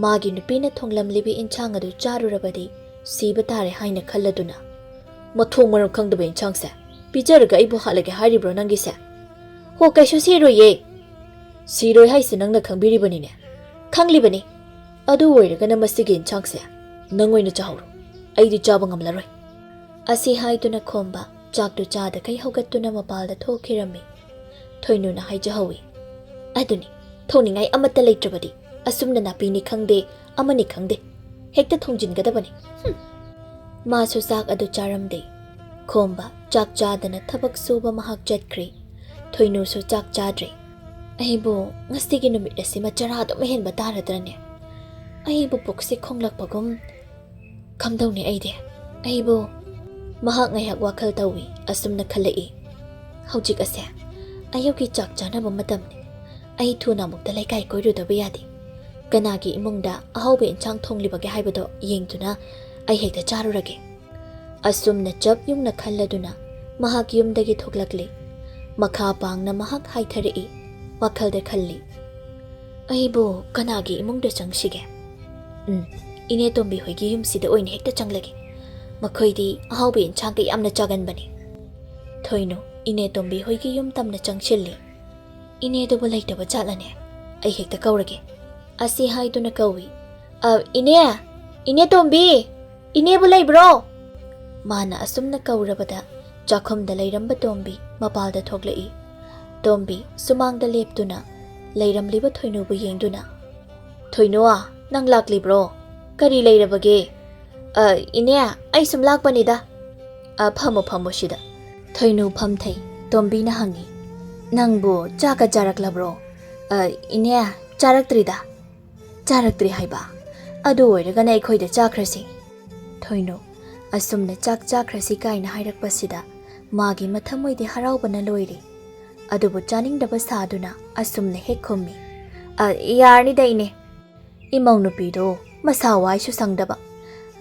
ꯃꯥꯒꯤ ꯅꯨꯄꯤꯅ ꯊꯣꯡꯂꯝꯂꯤꯕ ꯏꯟꯁꯥꯡ ꯑꯗꯨ ꯆꯥꯔꯨꯔꯕꯗꯤ ꯁꯤꯕ ꯇꯥꯔꯦ ꯍꯥꯏꯅ ꯈꯜꯂꯗꯨꯅ, "ꯃꯊꯣꯡ ꯃꯔꯝ ꯈꯪꯗꯕ ꯏꯟꯁꯥꯡꯁꯦ ꯄꯤꯖꯔꯒ ꯑꯩꯕꯨ ꯍꯥꯠꯂꯒꯦ ꯍꯥꯏꯔꯤꯕ꯭ꯔꯣ ꯅꯪꯒꯤꯁꯦ?" "ꯍꯣ, ꯀꯩꯁꯨ ꯁꯤꯔꯣꯏꯌꯦ꯫" "ꯁꯤꯔꯣꯏ ꯍꯥꯏꯁꯦ ꯅꯪꯅ ꯈꯪꯕꯤꯔꯤꯕꯅꯤꯅꯦ?" "ꯈꯪꯂꯤꯕꯅꯤ꯫" "ꯑꯗꯨ ꯑꯣꯏꯔꯒꯅ ꯃꯁꯤꯒꯤ ꯏꯟꯁꯥꯡꯁꯦ ꯅꯪ ꯑꯣꯏꯅ ꯆꯥꯍꯧꯔꯣ, ꯑꯩꯗꯤ ꯆꯥꯕ ꯉꯝꯂꯔꯣꯏ꯫" ꯑꯁꯤ ꯍꯥꯏꯗꯨꯅ ꯈꯣꯝꯕ ꯆꯥꯛꯇꯨ ꯆꯥꯗꯈꯩ ꯍꯧꯒꯠꯇꯨꯅ ꯃꯄꯥꯜꯗ ꯊꯣꯛꯈꯤꯔꯝꯃꯤ꯫ ꯊꯣꯏꯅꯨꯅ ꯍꯥꯏꯖꯍꯧꯏ, "ꯑꯗꯨꯅꯤ, ꯊꯣꯡꯅꯤꯡꯉꯥꯏ ꯑꯃꯠꯇ ꯂꯩꯇ꯭ꯔꯕꯗꯤ ꯑꯁꯨꯝꯅ ꯅꯥꯄꯤꯅꯤ ꯈꯪꯗꯦ, ꯑꯃꯅꯤ ꯈꯪꯗꯦ, ꯍꯦꯛꯇ ꯊꯣꯡꯖꯤꯟꯒꯗꯕꯅꯤ꯫" ꯍꯨꯝ꯫ ꯃꯥꯁꯨ ꯆꯥꯛ ꯑꯗꯨ ꯆꯥꯔꯝꯗꯦ꯫ ꯈꯣꯝꯕ ꯆꯥꯛ ꯆꯥꯗꯅ ꯊꯕꯛ ꯁꯨꯕ ꯃꯍꯥꯛ ꯆꯠꯈ꯭ꯔꯦ꯫ ꯊꯣꯏꯅꯨꯁꯨ ꯆꯥꯛ ꯆꯥꯗ꯭ꯔꯦ꯫ "ꯑꯩꯕꯨ ꯉꯁꯤꯒꯤ ꯅꯨꯃꯤꯠ ꯑꯁꯤꯃ ꯆꯔꯥ ꯑꯗꯨꯝ ꯍꯦꯟꯕ ꯇꯥꯔꯗ꯭ꯔꯅꯦ? ꯑꯩꯕꯨ ꯄꯨꯛꯁꯤ ꯈꯣꯡꯂꯛꯄꯒꯨꯝ ꯀꯝꯗꯧꯅꯤ ꯑꯩꯗꯤ? ꯑꯩꯕꯨ..." ꯃꯍꯥꯛ ꯉꯥꯏꯍꯥꯛ ꯋꯥꯈꯜ ꯇꯧꯏ꯫ ꯑꯁꯨꯝꯅ ꯈꯜꯂꯛꯏ, "ꯍꯧꯖꯤꯛ ꯑꯁꯦ ꯑꯌꯨꯛꯀꯤ ꯆꯥꯛ ꯆꯥꯅꯕ ꯃꯇꯝꯅꯤ꯫ ꯑꯩ ꯊꯨꯅ ꯑꯃꯨꯛꯇ ꯂꯩꯀꯥꯏ ꯀꯣꯏꯔꯨꯗꯕ ꯌꯥꯗꯦ꯫ ꯀꯅꯥꯒꯤ ꯏꯃꯨꯡꯗ ꯑꯍꯥꯎꯕ ꯏꯟꯁꯥꯡ ꯊꯣꯡꯂꯤꯕꯒꯦ ꯍꯥꯏꯕꯗꯣ ꯌꯦꯡꯗꯨꯅ ꯑꯩ ꯍꯦꯛꯇ ꯆꯥꯔꯨꯔꯒꯦ꯫" ꯑꯁꯨꯝꯅ ꯆꯞ ꯌꯨꯡꯅ ꯈꯜꯂꯗꯨꯅ ꯃꯍꯥꯛ ꯌꯨꯝꯗꯒꯤ ꯊꯣꯛꯂꯛꯂꯤ꯫ ꯃꯈꯥ ꯄꯥꯡꯅ ꯃꯍꯥꯛ ꯍꯥꯏꯊꯔꯛꯏ꯫ ꯋꯥꯈꯜꯗ ꯈꯜꯂꯤ, "ꯑꯩꯕꯨ ꯀꯅꯥꯒꯤ ꯏꯃꯨꯡꯗ ꯆꯪꯁꯤꯒꯦ? ꯎꯝ, ꯏꯅꯦ ꯇꯣꯝꯕꯤ ꯍꯣꯏꯒꯤ ꯌꯨꯝꯁꯤꯗ ꯑꯣꯏꯅ ꯍꯦꯛꯇ ꯆꯪꯂꯒꯦ꯫ ꯃꯈꯣꯏꯗꯤ ꯑꯍꯥꯎꯕ ꯏꯟꯁꯥꯡ ꯀꯌꯥꯝꯅ ꯆꯥꯒꯟꯕꯅꯤ꯫" ꯊꯣꯏꯅꯨ ꯏꯅꯦ ꯇꯣꯝꯕꯤ ꯍꯣꯏꯒꯤ ꯌꯨꯝ ꯇꯝꯅ ꯆꯪꯁꯤꯜꯂꯤ꯫ "ꯏꯅꯦꯗꯨꯕꯨ ꯂꯩꯇꯕ ꯖꯥꯠꯂꯅꯦ? ꯑꯩ ꯍꯦꯛꯇ ꯀꯧꯔꯒꯦ꯫" ꯑꯁꯤ ꯍꯥꯏꯗꯨꯅ ꯀꯧꯏ, "ꯑ, ꯏꯅꯦ! ꯏꯅꯦ ꯇꯣꯝꯕꯤ! ꯏꯅꯦꯕꯨ ꯂꯩꯕ꯭ꯔꯣ?" ꯃꯥꯅ ꯑꯁꯨꯝꯅ ꯀꯧꯔꯕꯗ ꯆꯥꯛꯈꯨꯝꯗ ꯂꯩꯔꯝꯕ ꯇꯣꯝꯕꯤ ꯃꯄꯥꯜꯗ ꯊꯣꯛꯂꯛꯏ꯫ ꯇꯣꯝꯕꯤ ꯁꯨꯃꯥꯡꯗ ꯂꯦꯞꯇꯨꯅ ꯂꯩꯔꯝꯂꯤꯕ ꯊꯣꯏꯅꯨꯕꯨ ꯌꯦꯡꯗꯨꯅ, "ꯊꯣꯏꯅꯨ, ꯅꯪ ꯂꯥꯛꯂꯤꯕ꯭ꯔꯣ? ꯀꯔꯤ ꯂꯩꯔꯕꯒꯦ? ꯑ, ꯏꯅꯦ, ꯑꯩ ꯁꯨꯝ ꯂꯥꯛꯄꯅꯤꯗ꯫" "ꯑ, ꯐꯝꯃꯣ, ꯐꯝꯃꯣ ꯁꯤꯗ꯫" ꯊꯣꯏꯅꯨ ꯐꯝꯊꯩ꯫ ꯇꯣꯝꯕꯤꯅ ꯍꯪꯉꯤ, "ꯅꯪꯕꯨ ꯆꯥꯛꯀ ꯆꯥꯔꯛꯂꯕ꯭ꯔꯣ?" "ꯑ, ꯏꯅꯦ, ꯆꯥꯔꯛꯇ꯭ꯔꯤꯗ꯫" "ꯆꯥꯔꯛꯇ꯭ꯔꯤ ꯍꯥꯏꯕ? ꯑꯗꯨ ꯑꯣꯏꯔꯒꯅ ꯑꯩꯈꯣꯏꯗ ꯆꯥꯈ꯭ꯔꯁꯤ꯫" ꯊꯣꯏꯅꯨ ꯑꯁꯨꯝꯅ "ꯆꯥꯛ ꯆꯥꯈ꯭ꯔꯁꯤ" ꯀꯥꯏꯅ ꯍꯥꯏꯔꯛꯄꯁꯤꯗ ꯃꯥꯒꯤ ꯃꯊꯃꯣꯏꯗꯤ ꯍꯔꯥꯎꯕꯅ ꯂꯣꯏꯔꯦ꯫ ꯑꯗꯨꯕꯨ ꯆꯥꯅꯤꯡꯗꯕ ꯁꯥꯗꯨꯅ ꯑꯁꯨꯝꯅ ꯍꯦꯛ ꯈꯨꯝꯃꯤ, "ꯑ, ꯌꯥꯔꯅꯤꯗ ꯏꯅꯦ꯫ ꯏꯃꯧ ꯅꯨꯄꯤꯗꯣ ꯃꯁꯥ ꯋꯥꯏꯁꯨ ꯁꯪꯗꯕ,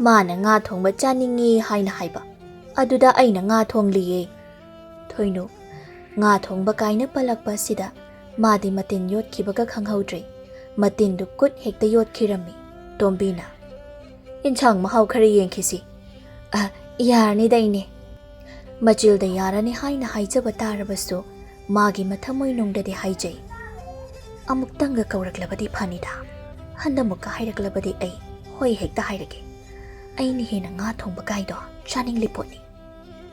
ꯃꯥꯅ ꯉꯥ ꯊꯣꯡꯕ ꯆꯥꯅꯤꯡꯉꯤ ꯍꯥꯏꯅ ꯍꯥꯏꯕ꯫ ꯑꯗꯨꯗ ꯑꯩꯅ ꯉꯥ ꯊꯣꯡꯂꯤꯌꯦ꯫ ꯊꯣꯏꯅꯨ, ꯉꯥ ꯊꯣꯡꯕ ꯀꯥꯏꯅ ꯄꯜꯂꯛꯄ ꯑꯁꯤꯗ ꯃꯥꯗꯤ ꯃꯇꯤꯟ ꯌꯣꯠꯈꯤꯕꯒ ꯈꯪꯍꯧꯗ꯭ꯔꯦ꯫ ꯃꯇꯤꯟꯗꯨ ꯀꯨꯠ ꯍꯦꯛꯇ ꯌꯣꯠꯈꯤꯔꯝꯃꯤ꯫ ꯇꯣꯝꯕꯤꯅ, "ꯏꯟꯁꯥꯡ ꯃꯍꯥꯎ ꯈꯔ ꯌꯦꯡꯈꯤꯁꯤ꯫" "ꯑ, ꯌꯥꯔꯅꯤꯗ ꯏꯅꯦ꯫" ꯃꯆꯤꯜꯗ ꯌꯥꯔꯅꯤ ꯍꯥꯏꯅ ꯍꯥꯏꯖꯕ ꯇꯥꯔꯕꯁꯨ ꯃꯥꯒꯤ ꯃꯊꯃꯣꯏꯅꯨꯡꯗꯗꯤ ꯍꯥꯏꯖꯩ, "ꯑꯃꯨꯛꯇꯪꯒ ꯀꯧꯔꯛꯂꯕꯗꯤ ꯐꯅꯤꯗ꯫ ꯍꯟꯗꯃꯨꯛꯀ ꯍꯥꯏꯔꯛꯂꯕꯗꯤ ꯑꯩ ꯍꯣꯏ ꯍꯦꯛꯇ ꯍꯥꯏꯔꯒꯦ꯫ ꯑꯩꯅ ꯍꯦꯟꯅ ꯉꯥ ꯊꯣꯡꯕ ꯀꯥꯏꯗꯣ ꯆꯥꯅꯤꯡꯂꯤ ꯄꯣꯠꯅꯤ꯫"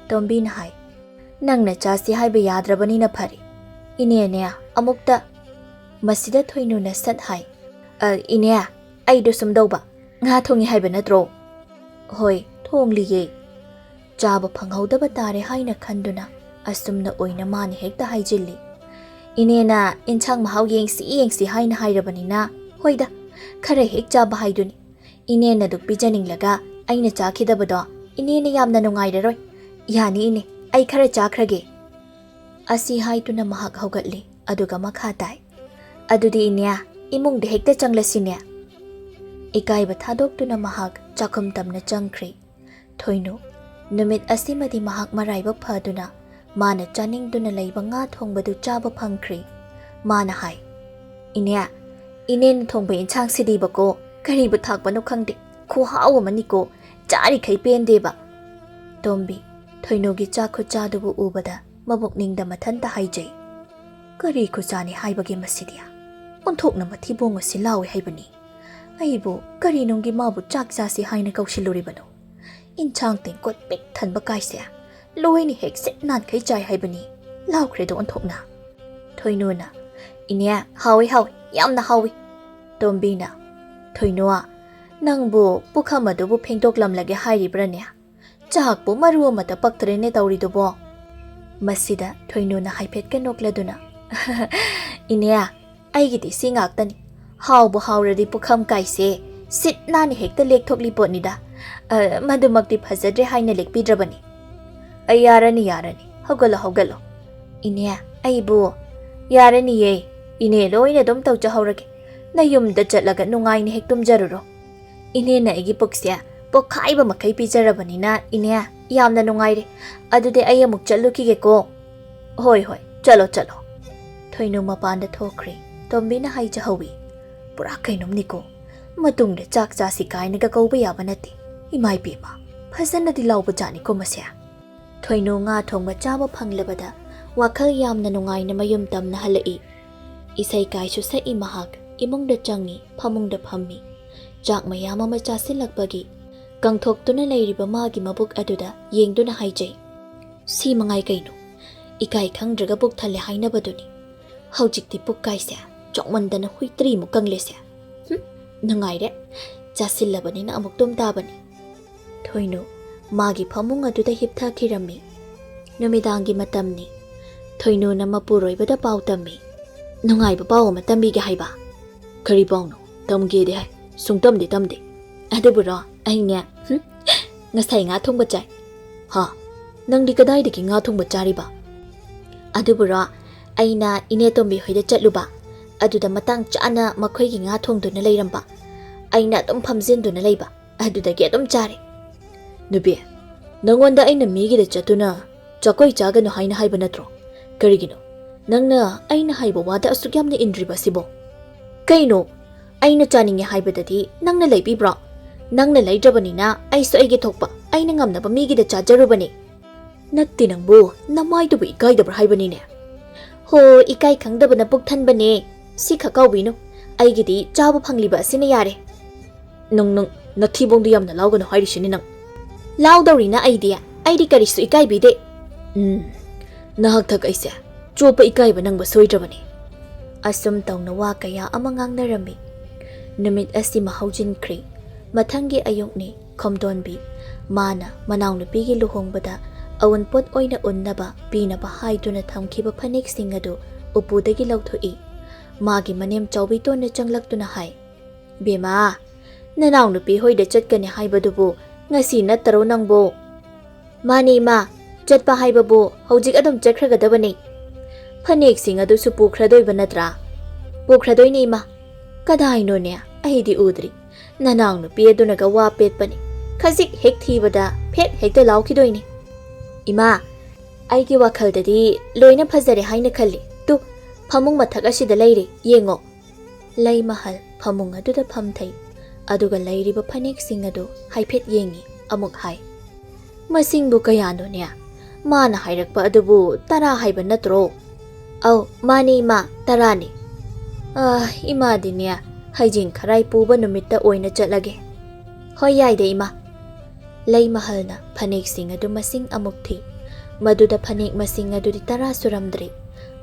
ꯇꯣꯝꯕꯤꯅ ꯍꯥꯏ, "ꯅꯪꯅ ꯆꯥꯁꯤ ꯍꯥꯏꯕ ꯌꯥꯗ꯭ꯔꯕꯅꯤꯅ ꯐꯔꯦ꯫ ꯏꯅꯦꯅꯦ, ꯑꯃꯨꯛꯇ꯫" ꯃꯁꯤꯗ ꯊꯣꯏꯅꯨꯅ ꯁꯠ ꯍꯥꯏ, "ꯑ, ꯏꯅꯦ, ꯑꯩꯗꯣ ꯁꯨꯝꯗꯧꯕ, ꯉꯥ ꯊꯣꯡꯉꯤ ꯍꯥꯏꯕ ꯅꯠꯇ꯭ꯔꯣ?" "ꯍꯣꯏ, ꯊꯣꯡꯂꯤꯌꯦ꯫" ꯆꯥꯕ ꯐꯪꯍꯧꯗꯕ ꯇꯥꯔꯦ ꯍꯥꯏꯅ ꯈꯟꯗꯨꯅ ꯑꯁꯨꯝꯅ ꯑꯣꯏꯅ ꯃꯥꯅ ꯍꯦꯛꯇ ꯍꯥꯏꯖꯤꯜꯂꯤ꯫ "ꯏꯅꯦꯅ ꯏꯟꯁꯥꯡ ꯃꯍꯥꯎ ꯌꯦꯡꯁꯤ ꯌꯦꯡꯁꯤ ꯍꯥꯏꯅ ꯍꯥꯏꯔꯕꯅꯤꯅ, ꯍꯣꯏꯗ, ꯈꯔ ꯍꯦꯛ ꯆꯥꯕ ꯍꯥꯏꯗꯨꯅꯤ꯫ ꯏꯅꯦꯅ ꯑꯗꯨꯛ ꯄꯤꯖꯅꯤꯡꯂꯒ ꯑꯩꯅ ꯆꯥꯈꯤꯗꯕꯗꯣ ꯏꯅꯦꯅ ꯌꯥꯝꯅ ꯅꯨꯡꯉꯥꯏꯔꯔꯣꯏ꯫ ꯌꯥꯅꯤ ꯏꯅꯦ, ꯑꯩ ꯈꯔ ꯆꯥꯈ꯭ꯔꯒꯦ꯫" ꯑꯁꯤ ꯍꯥꯏꯗꯨꯅ ꯃꯍꯥꯛ ꯍꯧꯒꯠꯂꯤ, ꯑꯗꯨꯒ ꯃꯈꯥ ꯇꯥꯏ, "ꯑꯗꯨꯗꯤ ꯏꯅꯦ, ꯏꯃꯨꯡꯗ ꯍꯦꯛꯇ ꯆꯪꯂꯁꯤꯅꯦ꯫" ꯏꯀꯥꯏꯕ ꯊꯥꯗꯣꯛꯇꯨꯅ ꯃꯍꯥꯛ ꯆꯥꯛꯈꯨꯝ ꯇꯝꯅ ꯆꯪꯈ꯭ꯔꯤ꯫ ꯊꯣꯏꯅꯨ, ꯅꯨꯃꯤꯠ ꯑꯁꯤꯃꯗꯤ ꯃꯍꯥꯛ ꯃꯔꯥꯏꯕꯛ ꯐꯗꯨꯅ ꯃꯥꯅ ꯆꯥꯅꯤꯡꯗꯨꯅ ꯂꯩꯕ ꯉꯥ ꯊꯣꯡꯕꯗꯨ ꯆꯥꯕ ꯐꯪꯈ꯭ꯔꯤ꯫ ꯃꯥꯅ ꯍꯥꯏ, "ꯏꯅꯦ, ꯏꯅꯦꯅ ꯊꯣꯡꯕ ꯏꯟꯁꯥꯡꯁꯤꯗꯤꯕꯀꯣ, ꯀꯔꯤꯕꯨ ꯊꯥꯛꯄꯅꯣ ꯈꯪꯗꯦ, ꯈꯨꯍꯥꯎ ꯑꯃꯅꯤꯀꯣ, ꯆꯥꯔꯤꯈꯩ ꯄꯦꯟꯗꯦꯕ꯫" ꯇꯣꯝꯕꯤ, ꯊꯣꯏꯅꯨꯒꯤ ꯆꯥꯛ ꯈꯨꯆꯥꯗꯨꯕꯨ ꯎꯕꯗ ꯃꯕꯨꯛꯅꯤꯡꯗ ꯃꯊꯟꯇ ꯍꯥꯏꯖꯩ, "ꯀꯔꯤ ꯈꯨꯆꯥꯅꯤ ꯍꯥꯏꯕꯒꯦ ꯃꯁꯤꯗꯤ? ꯑꯣꯟꯊꯣꯛꯅ ꯃꯊꯤꯕꯣꯡ ꯑꯁꯤ ꯂꯥꯎꯏ ꯍꯥꯏꯕꯅꯤ꯫ ꯑꯩꯕꯨ ꯀꯔꯤꯅꯨꯡꯒꯤ ꯃꯥꯕꯨ ꯆꯥꯛ ꯆꯥꯁꯤ ꯍꯥꯏꯅ ꯀꯧꯁꯤꯜꯂꯨꯔꯤꯕꯅꯣ? ꯏꯟꯁꯥꯡ ꯇꯦꯡꯀꯣꯠ ꯄꯤꯛ ꯊꯟꯕ ꯀꯥꯏꯁꯦ ꯂꯣꯏꯅ ꯍꯦꯛ ꯁꯤꯠ ꯅꯥꯟꯈꯩ ꯆꯥꯏ ꯍꯥꯏꯕꯅꯤ, ꯂꯥꯎꯈ꯭ꯔꯦꯗꯣ ꯑꯣꯟꯊꯣꯛꯅ꯫" ꯊꯣꯏꯅꯨꯅ, "ꯏꯅꯦ, ꯍꯥꯎꯏ, ꯍꯥꯎꯏ, ꯌꯥꯝꯅ ꯍꯥꯎꯏ꯫" ꯇꯣꯝꯕꯤꯅ, "ꯊꯣꯏꯅꯨ, ꯅꯪꯕꯨ ꯄꯨꯈꯝ ꯑꯗꯨꯕꯨ ꯐꯦꯡꯗꯣꯛꯂꯝꯂꯒꯦ ꯍꯥꯏꯔꯤꯕ꯭ꯔꯥꯅꯦ? ꯆꯥꯛꯄꯨ ꯃꯔꯨ ꯑꯃꯠꯇ ꯄꯛꯇ꯭ꯔꯦꯅꯦ ꯇꯧꯔꯤꯗꯨꯕꯣ?" ꯃꯁꯤꯗ ꯊꯣꯏꯅꯨꯅ ꯍꯥꯏꯐꯦꯠꯀ ꯅꯣꯛꯂꯗꯨꯅ, "ꯏꯅꯦ, ꯑꯩꯒꯤꯗꯤ ꯁꯤ ꯉꯥꯛꯇꯅꯤ꯫ ꯍꯥꯎꯕꯨ ꯍꯥꯎꯔꯗꯤ ꯄꯨꯈꯝ ꯀꯥꯏꯁꯦ ꯁꯤꯠ ꯅꯥꯟꯅ ꯍꯦꯛꯇ ꯂꯦꯛꯊꯣꯛꯂꯤ ꯄꯣꯠꯅꯤꯗ꯫ ꯑ, ꯃꯗꯨꯃꯛꯇꯤ ꯐꯖꯗ꯭ꯔꯦ ꯍꯥꯏꯅ ꯂꯦꯛꯄꯤꯗ꯭ꯔꯕꯅꯤ꯫" "ꯑ, ꯌꯥꯔꯅꯤ, ꯌꯥꯔꯅꯤ꯫ ꯍꯧꯒꯠꯂꯣ, ꯍꯧꯒꯠꯂꯣ꯫" "ꯏꯅꯦ, ꯑꯩꯕꯨ..." "ꯌꯥꯔꯅꯤꯌꯦ꯫ ꯏꯅꯦ ꯂꯣꯏꯅ ꯑꯗꯨꯝ ꯇꯧꯖꯍꯧꯔꯒꯦ꯫ ꯅꯌꯨꯝꯗ ꯆꯠꯂꯒ ꯅꯨꯡꯉꯥꯏꯅ ꯍꯦꯛ ꯇꯨꯝꯖꯔꯨꯔꯣ꯫ ꯏꯅꯦꯅ ꯑꯩꯒꯤ ꯄꯨꯛꯁꯦ ꯄꯣꯛꯈꯥꯏꯕ ꯃꯈꯩ ꯄꯤꯖꯔꯕꯅꯤꯅ, ꯏꯅꯦ, ꯌꯥꯝꯅ ꯅꯨꯡꯉꯥꯏꯔꯦ꯫ ꯑꯗꯨꯗꯤ ꯑꯩ ꯑꯃꯨꯛ ꯆꯠꯂꯨꯈꯤꯒꯦꯀꯣ꯫ "ꯍꯣꯏ, ꯍꯣꯏ, ꯆꯠꯂꯣ, ꯆꯠꯂꯣ꯫" ꯊꯣꯏꯅꯨ ꯃꯄꯥꯟꯗ ꯊꯣꯛꯈ꯭ꯔꯦ꯫ ꯇꯣꯝꯕꯤꯅ ꯍꯥꯏꯖꯍꯧꯏ, "ꯄꯨꯔꯥ ꯀꯩꯅꯣꯝꯅꯤꯀꯣ꯫ ꯃꯇꯨꯡꯗ ꯆꯥꯛ ꯆꯥꯁꯤ ꯀꯥꯏꯅꯒ ꯀꯧꯕ ꯌꯥꯕ ꯅꯠꯇꯦ꯫ ꯏꯃꯥ ꯏꯕꯦꯝꯃ, ꯐꯖꯅꯗꯤ ꯂꯥꯎꯕ ꯖꯥꯠꯅꯤꯀꯣ ꯃꯁꯦ꯫" ꯊꯣꯏꯅꯨ ꯉꯥ ꯊꯣꯡꯕ ꯆꯥꯕ ꯐꯪꯂꯕꯗ ꯋꯥꯈꯜ ꯌꯥꯝꯅ ꯅꯨꯡꯉꯥꯏꯅ ꯃꯌꯨꯝ ꯇꯝꯅ ꯍꯜꯂꯛꯏ꯫ ꯏꯁꯩ ꯀꯥꯏꯁꯨ ꯁꯛꯏ ꯃꯍꯥꯛ꯫ ꯏꯃꯨꯡꯗ ꯆꯪꯉꯤ, ꯐꯃꯨꯡꯗ ꯐꯝꯃꯤ꯫ ꯆꯥꯛ ꯃꯌꯥꯝ ꯑꯃ ꯆꯥꯁꯤꯜꯂꯛꯄꯒꯤ ꯀꯪꯊꯣꯛꯇꯨꯅ ꯂꯩꯔꯤꯕ ꯃꯥꯒꯤ ꯃꯕꯨꯛ ꯑꯗꯨꯗ ꯌꯦꯡꯗꯨꯅ ꯍꯥꯏꯖꯩ, "ꯁꯤ ꯃꯉꯥꯏ ꯀꯩꯅꯣ? ꯏꯀꯥꯏ ꯈꯪꯗ꯭ꯔꯒ ꯄꯨꯛ ꯊꯜꯂꯦ ꯍꯥꯏꯅꯕꯗꯨꯅꯤ꯫ ꯍꯧꯖꯤꯛꯇꯤ ꯄꯨꯛ ꯀꯥꯏꯁꯦ ꯆꯥꯎꯃꯟꯗꯅ ꯍꯨꯏꯇ꯭ꯔꯤꯃꯨꯛ ꯀꯪꯂꯦꯁꯦ꯫ ꯍꯨꯝ, ꯅꯨꯡꯉꯥꯏꯔꯦ꯫ ꯆꯥꯁꯤꯜꯂꯕꯅꯤꯅ ꯑꯃꯨꯛ ꯇꯨꯝ ꯇꯥꯕꯅꯤ꯫" ꯊꯣꯏꯅꯨ ꯃꯥꯒꯤ ꯐꯃꯨꯡ ꯑꯗꯨꯗ ꯍꯤꯞꯊꯈꯤꯔꯝꯃꯤ꯫ ꯅꯨꯃꯤꯗꯥꯡꯒꯤ ꯃꯇꯝꯅꯤ꯫ ꯊꯣꯏꯅꯨꯅ ꯃꯄꯨꯔꯣꯏꯕꯗ ꯄꯥꯎ ꯇꯝꯃꯤ꯫ "ꯅꯨꯡꯉꯥꯏꯕ ꯄꯥꯎ ꯑꯃ ꯇꯝꯕꯤꯒꯦ ꯍꯥꯏꯕ꯫" "ꯀꯔꯤ ꯄꯥꯎꯅꯣ? ꯇꯝꯒꯦꯗꯤ ꯍꯥꯏ, ꯁꯨꯡꯇꯝꯗꯤ ꯇꯝꯗꯦ꯫" "ꯑꯗꯨꯕꯨꯔꯣ, ꯑꯩꯅꯦ, ꯍꯨꯝ, ꯉꯁꯥꯏ ꯉꯥ ꯊꯣꯡꯕ ꯆꯥꯏ꯫" "ꯍꯥ? ꯅꯪꯗꯤ ꯀꯗꯥꯏꯗꯒꯤ ꯉꯥ ꯊꯣꯡꯕ ꯆꯥꯔꯤꯕ?" "ꯑꯗꯨꯕꯨꯔꯣ, ꯑꯩꯅ ꯏꯅꯦ ꯇꯣꯝꯕꯤ ꯍꯣꯏꯗ ꯆꯠꯂꯨꯕ, ꯑꯗꯨꯗ ꯃꯇꯥꯡ ꯆꯥꯅ ꯃꯈꯣꯏꯒꯤ ꯉꯥ ꯊꯣꯡꯗꯨꯅ ꯂꯩꯔꯝꯕ꯫ ꯑꯩꯅ ꯑꯗꯨꯝ ꯐꯝꯖꯤꯟꯗꯨꯅ ꯂꯩꯕ, ꯑꯗꯨꯗꯒꯤ ꯑꯗꯨꯝ ꯆꯥꯔꯦ꯫" "ꯅꯨꯄꯤ, ꯅꯪꯉꯣꯟꯗ ꯑꯩꯅ ꯃꯤꯒꯤꯗ ꯆꯠꯇꯨꯅ ꯆꯥꯀꯣꯏ ꯆꯥꯒꯅꯨ ꯍꯥꯏꯅ ꯍꯥꯏꯕ ꯅꯠꯇ꯭ꯔꯣ? ꯀꯔꯤꯒꯤꯅꯣ ꯅꯪꯅ ꯑꯩꯅ ꯍꯥꯏꯕ ꯋꯥꯗ ꯑꯁꯨꯛ ꯌꯥꯝꯅ ꯏꯟꯗ꯭ꯔꯤꯕꯁꯤꯕꯣ?" "ꯀꯩꯅꯣ? ꯑꯩꯅ ꯆꯥꯅꯤꯡꯉꯦ ꯍꯥꯏꯕꯗꯗꯤ ꯅꯪꯅ ꯂꯩꯕꯤꯕ꯭ꯔꯣ? ꯅꯪꯅ ꯂꯩꯗ꯭ꯔꯕꯅꯤꯅ ꯑꯩꯁꯨ ꯑꯩꯒꯤ ꯊꯣꯛꯄ ꯑꯩꯅ ꯉꯝꯅꯕ ꯃꯤꯒꯤꯗ ꯆꯥꯖꯔꯨꯕꯅꯦ꯫" "ꯅꯠꯇꯦ ꯅꯪꯕꯨ, ꯅꯃꯥꯏꯗꯨꯕꯨ ꯏꯀꯥꯏꯗꯕ꯭ꯔꯥ ꯍꯥꯏꯕꯅꯤꯅꯦ?" "ꯍꯣ, ꯏꯀꯥꯏ ꯈꯪꯗꯕꯅ ꯄꯨꯛ ꯊꯟꯕꯅꯦ꯫ ꯁꯤ ꯈꯛ ꯀꯥꯎꯕꯤꯅꯨ, ꯑꯩꯒꯤꯗꯤ ꯆꯥꯕ ꯐꯪꯂꯤꯕ ꯑꯁꯤꯅ ꯌꯥꯔꯦ꯫" "ꯅꯪ, ꯅꯪ, ꯅꯊꯤꯕꯣꯡꯗꯨ ꯌꯥꯝꯅ ꯂꯥꯎꯒꯅꯨ ꯍꯥꯏꯔꯤꯁꯤꯅꯤ ꯅꯪ꯫" "ꯂꯥꯎꯗꯧꯔꯤꯅ ꯑꯩꯗꯤ, ꯑꯩꯗꯤ ꯀꯔꯤꯁꯨ ꯏꯀꯥꯏꯕꯤꯗꯦ꯫" "ꯎꯝ, ꯅꯍꯥꯛ ꯊꯛ ꯑꯩꯁꯦ ꯆꯣꯞꯄ ꯏꯀꯥꯏꯕ ꯅꯪꯕ ꯁꯣꯏꯗ꯭ꯔꯕꯅꯤ꯫" ꯑꯁꯨꯝ ꯇꯧꯅ ꯋꯥ ꯀꯌꯥ ꯑꯃ ꯉꯥꯡꯅꯔꯝꯃꯤ꯫ ꯅꯨꯃꯤꯠ ꯑꯁꯤꯃ ꯍꯧꯖꯤꯟꯈ꯭ꯔꯤ꯫ ꯃꯊꯪꯒꯤ ꯑꯌꯨꯛꯅꯤ꯫ ꯈꯣꯝꯗꯣꯟꯕꯤ, ꯃꯥꯅ ꯃꯅꯥꯎꯅꯨꯄꯤꯒꯤ ꯂꯨꯍꯣꯡꯕꯗ ꯑꯎꯟꯄꯣꯠ ꯑꯣꯏꯅ ꯎꯟꯅꯕ ꯄꯤꯅꯕ ꯍꯥꯏꯗꯨꯅ ꯊꯝꯈꯤꯕ ꯐꯅꯦꯛꯁꯤꯡ ꯑꯗꯨ ꯎꯄꯨꯗꯒꯤ ꯂꯧꯊꯣꯛꯏ꯫ ꯃꯥꯒꯤ ꯃꯅꯦꯝ ꯆꯥꯎꯕꯤꯇꯣꯟꯅ ꯆꯪꯂꯛꯇꯨꯅ ꯍꯥꯏ, "ꯕꯦꯝꯃ, ꯅꯅꯥꯎꯅꯨꯄꯤ ꯍꯣꯏꯗ ꯆꯠꯀꯅꯤ ꯍꯥꯏꯕꯗꯨꯕꯨ ꯉꯁꯤ ꯅꯠꯇꯔꯣ ꯅꯪꯕꯨ?" "ꯃꯥꯅꯦ ꯏꯃꯥ, ꯆꯠꯄ ꯍꯥꯏꯕꯕꯨ ꯍꯧꯖꯤꯛ ꯑꯗꯨꯝ ꯆꯠꯈ꯭ꯔꯒꯗꯕꯅꯤ꯫" "ꯐꯅꯦꯛꯁꯤꯡ ꯑꯗꯨꯁꯨ ꯄꯨꯈ꯭ꯔꯗꯣꯏꯕ ꯅꯠꯇ꯭ꯔꯥ?" "ꯄꯨꯈ꯭ꯔꯗꯣꯏꯅꯦ ꯏꯃꯥ꯫" "ꯀꯗꯥꯏꯅꯣꯅꯦ, ꯑꯩꯗꯤ ꯎꯗ꯭ꯔꯤ꯫ ꯅꯅꯥꯎꯅꯨꯄꯤ ꯑꯗꯨꯅꯒ ꯋꯥ ꯄꯦꯠꯄꯅꯤ꯫ ꯈꯖꯤꯛ ꯍꯦꯛ ꯊꯤꯕꯗ ꯐꯦꯠ ꯍꯦꯛꯇ ꯂꯥꯎꯈꯤꯗꯣꯏꯅꯤ꯫ "ꯏꯃꯥ, ꯑꯩꯒꯤ ꯋꯥꯈꯜꯗꯗꯤ ꯂꯣꯏꯅ ꯐꯖꯔꯦ ꯍꯥꯏꯅ ꯈꯜꯂꯤ꯫ ꯇꯨ, ꯐꯃꯨꯡ ꯃꯊꯛ ꯑꯁꯤꯗ ꯂꯩꯔꯦ, ꯌꯦꯡꯉꯣ꯫" ꯂꯩꯃꯍꯜ ꯐꯃꯨꯡ ꯑꯗꯨꯗ ꯐꯝꯊꯩ, ꯑꯗꯨꯒ ꯂꯩꯔꯤꯕ ꯐꯅꯦꯛꯁꯤꯡ ꯑꯗꯨ ꯍꯥꯏꯐꯦꯠ ꯌꯦꯡꯉꯤ꯫ ꯑꯃꯨꯛ ꯍꯥꯏ, "ꯃꯁꯤꯡꯕꯨ ꯀꯌꯥꯅꯣꯅꯦ? ꯃꯥꯅ ꯍꯥꯏꯔꯛꯄ ꯑꯗꯨꯕꯨ ꯇꯔꯥ ꯍꯥꯏꯕ ꯅꯠꯇ꯭ꯔꯣ?" "ꯑꯧ, ꯃꯥꯅꯦ ꯏꯃꯥ, ꯇꯔꯥꯅꯦ꯫" "ꯑ, ꯏꯃꯥꯗꯤꯅꯦ, ꯍꯩꯖꯤꯡ ꯈꯔꯥꯏ ꯄꯨꯕ ꯅꯨꯃꯤꯠꯇ ꯑꯣꯏꯅ ꯆꯠꯂꯒꯦ꯫" "ꯍꯣꯏ, ꯌꯥꯏꯗ ꯏꯃꯥ꯫" ꯂꯩꯃꯍꯜꯅ ꯐꯅꯦꯛꯁꯤꯡ ꯑꯗꯨ ꯃꯁꯤꯡ ꯑꯃꯨꯛ ꯊꯤ꯫ ꯃꯗꯨꯗ ꯐꯅꯦꯛ ꯃꯁꯤꯡ ꯑꯗꯨꯗꯤ ꯇꯔꯥ ꯁꯨꯔꯝꯗ꯭ꯔꯦ,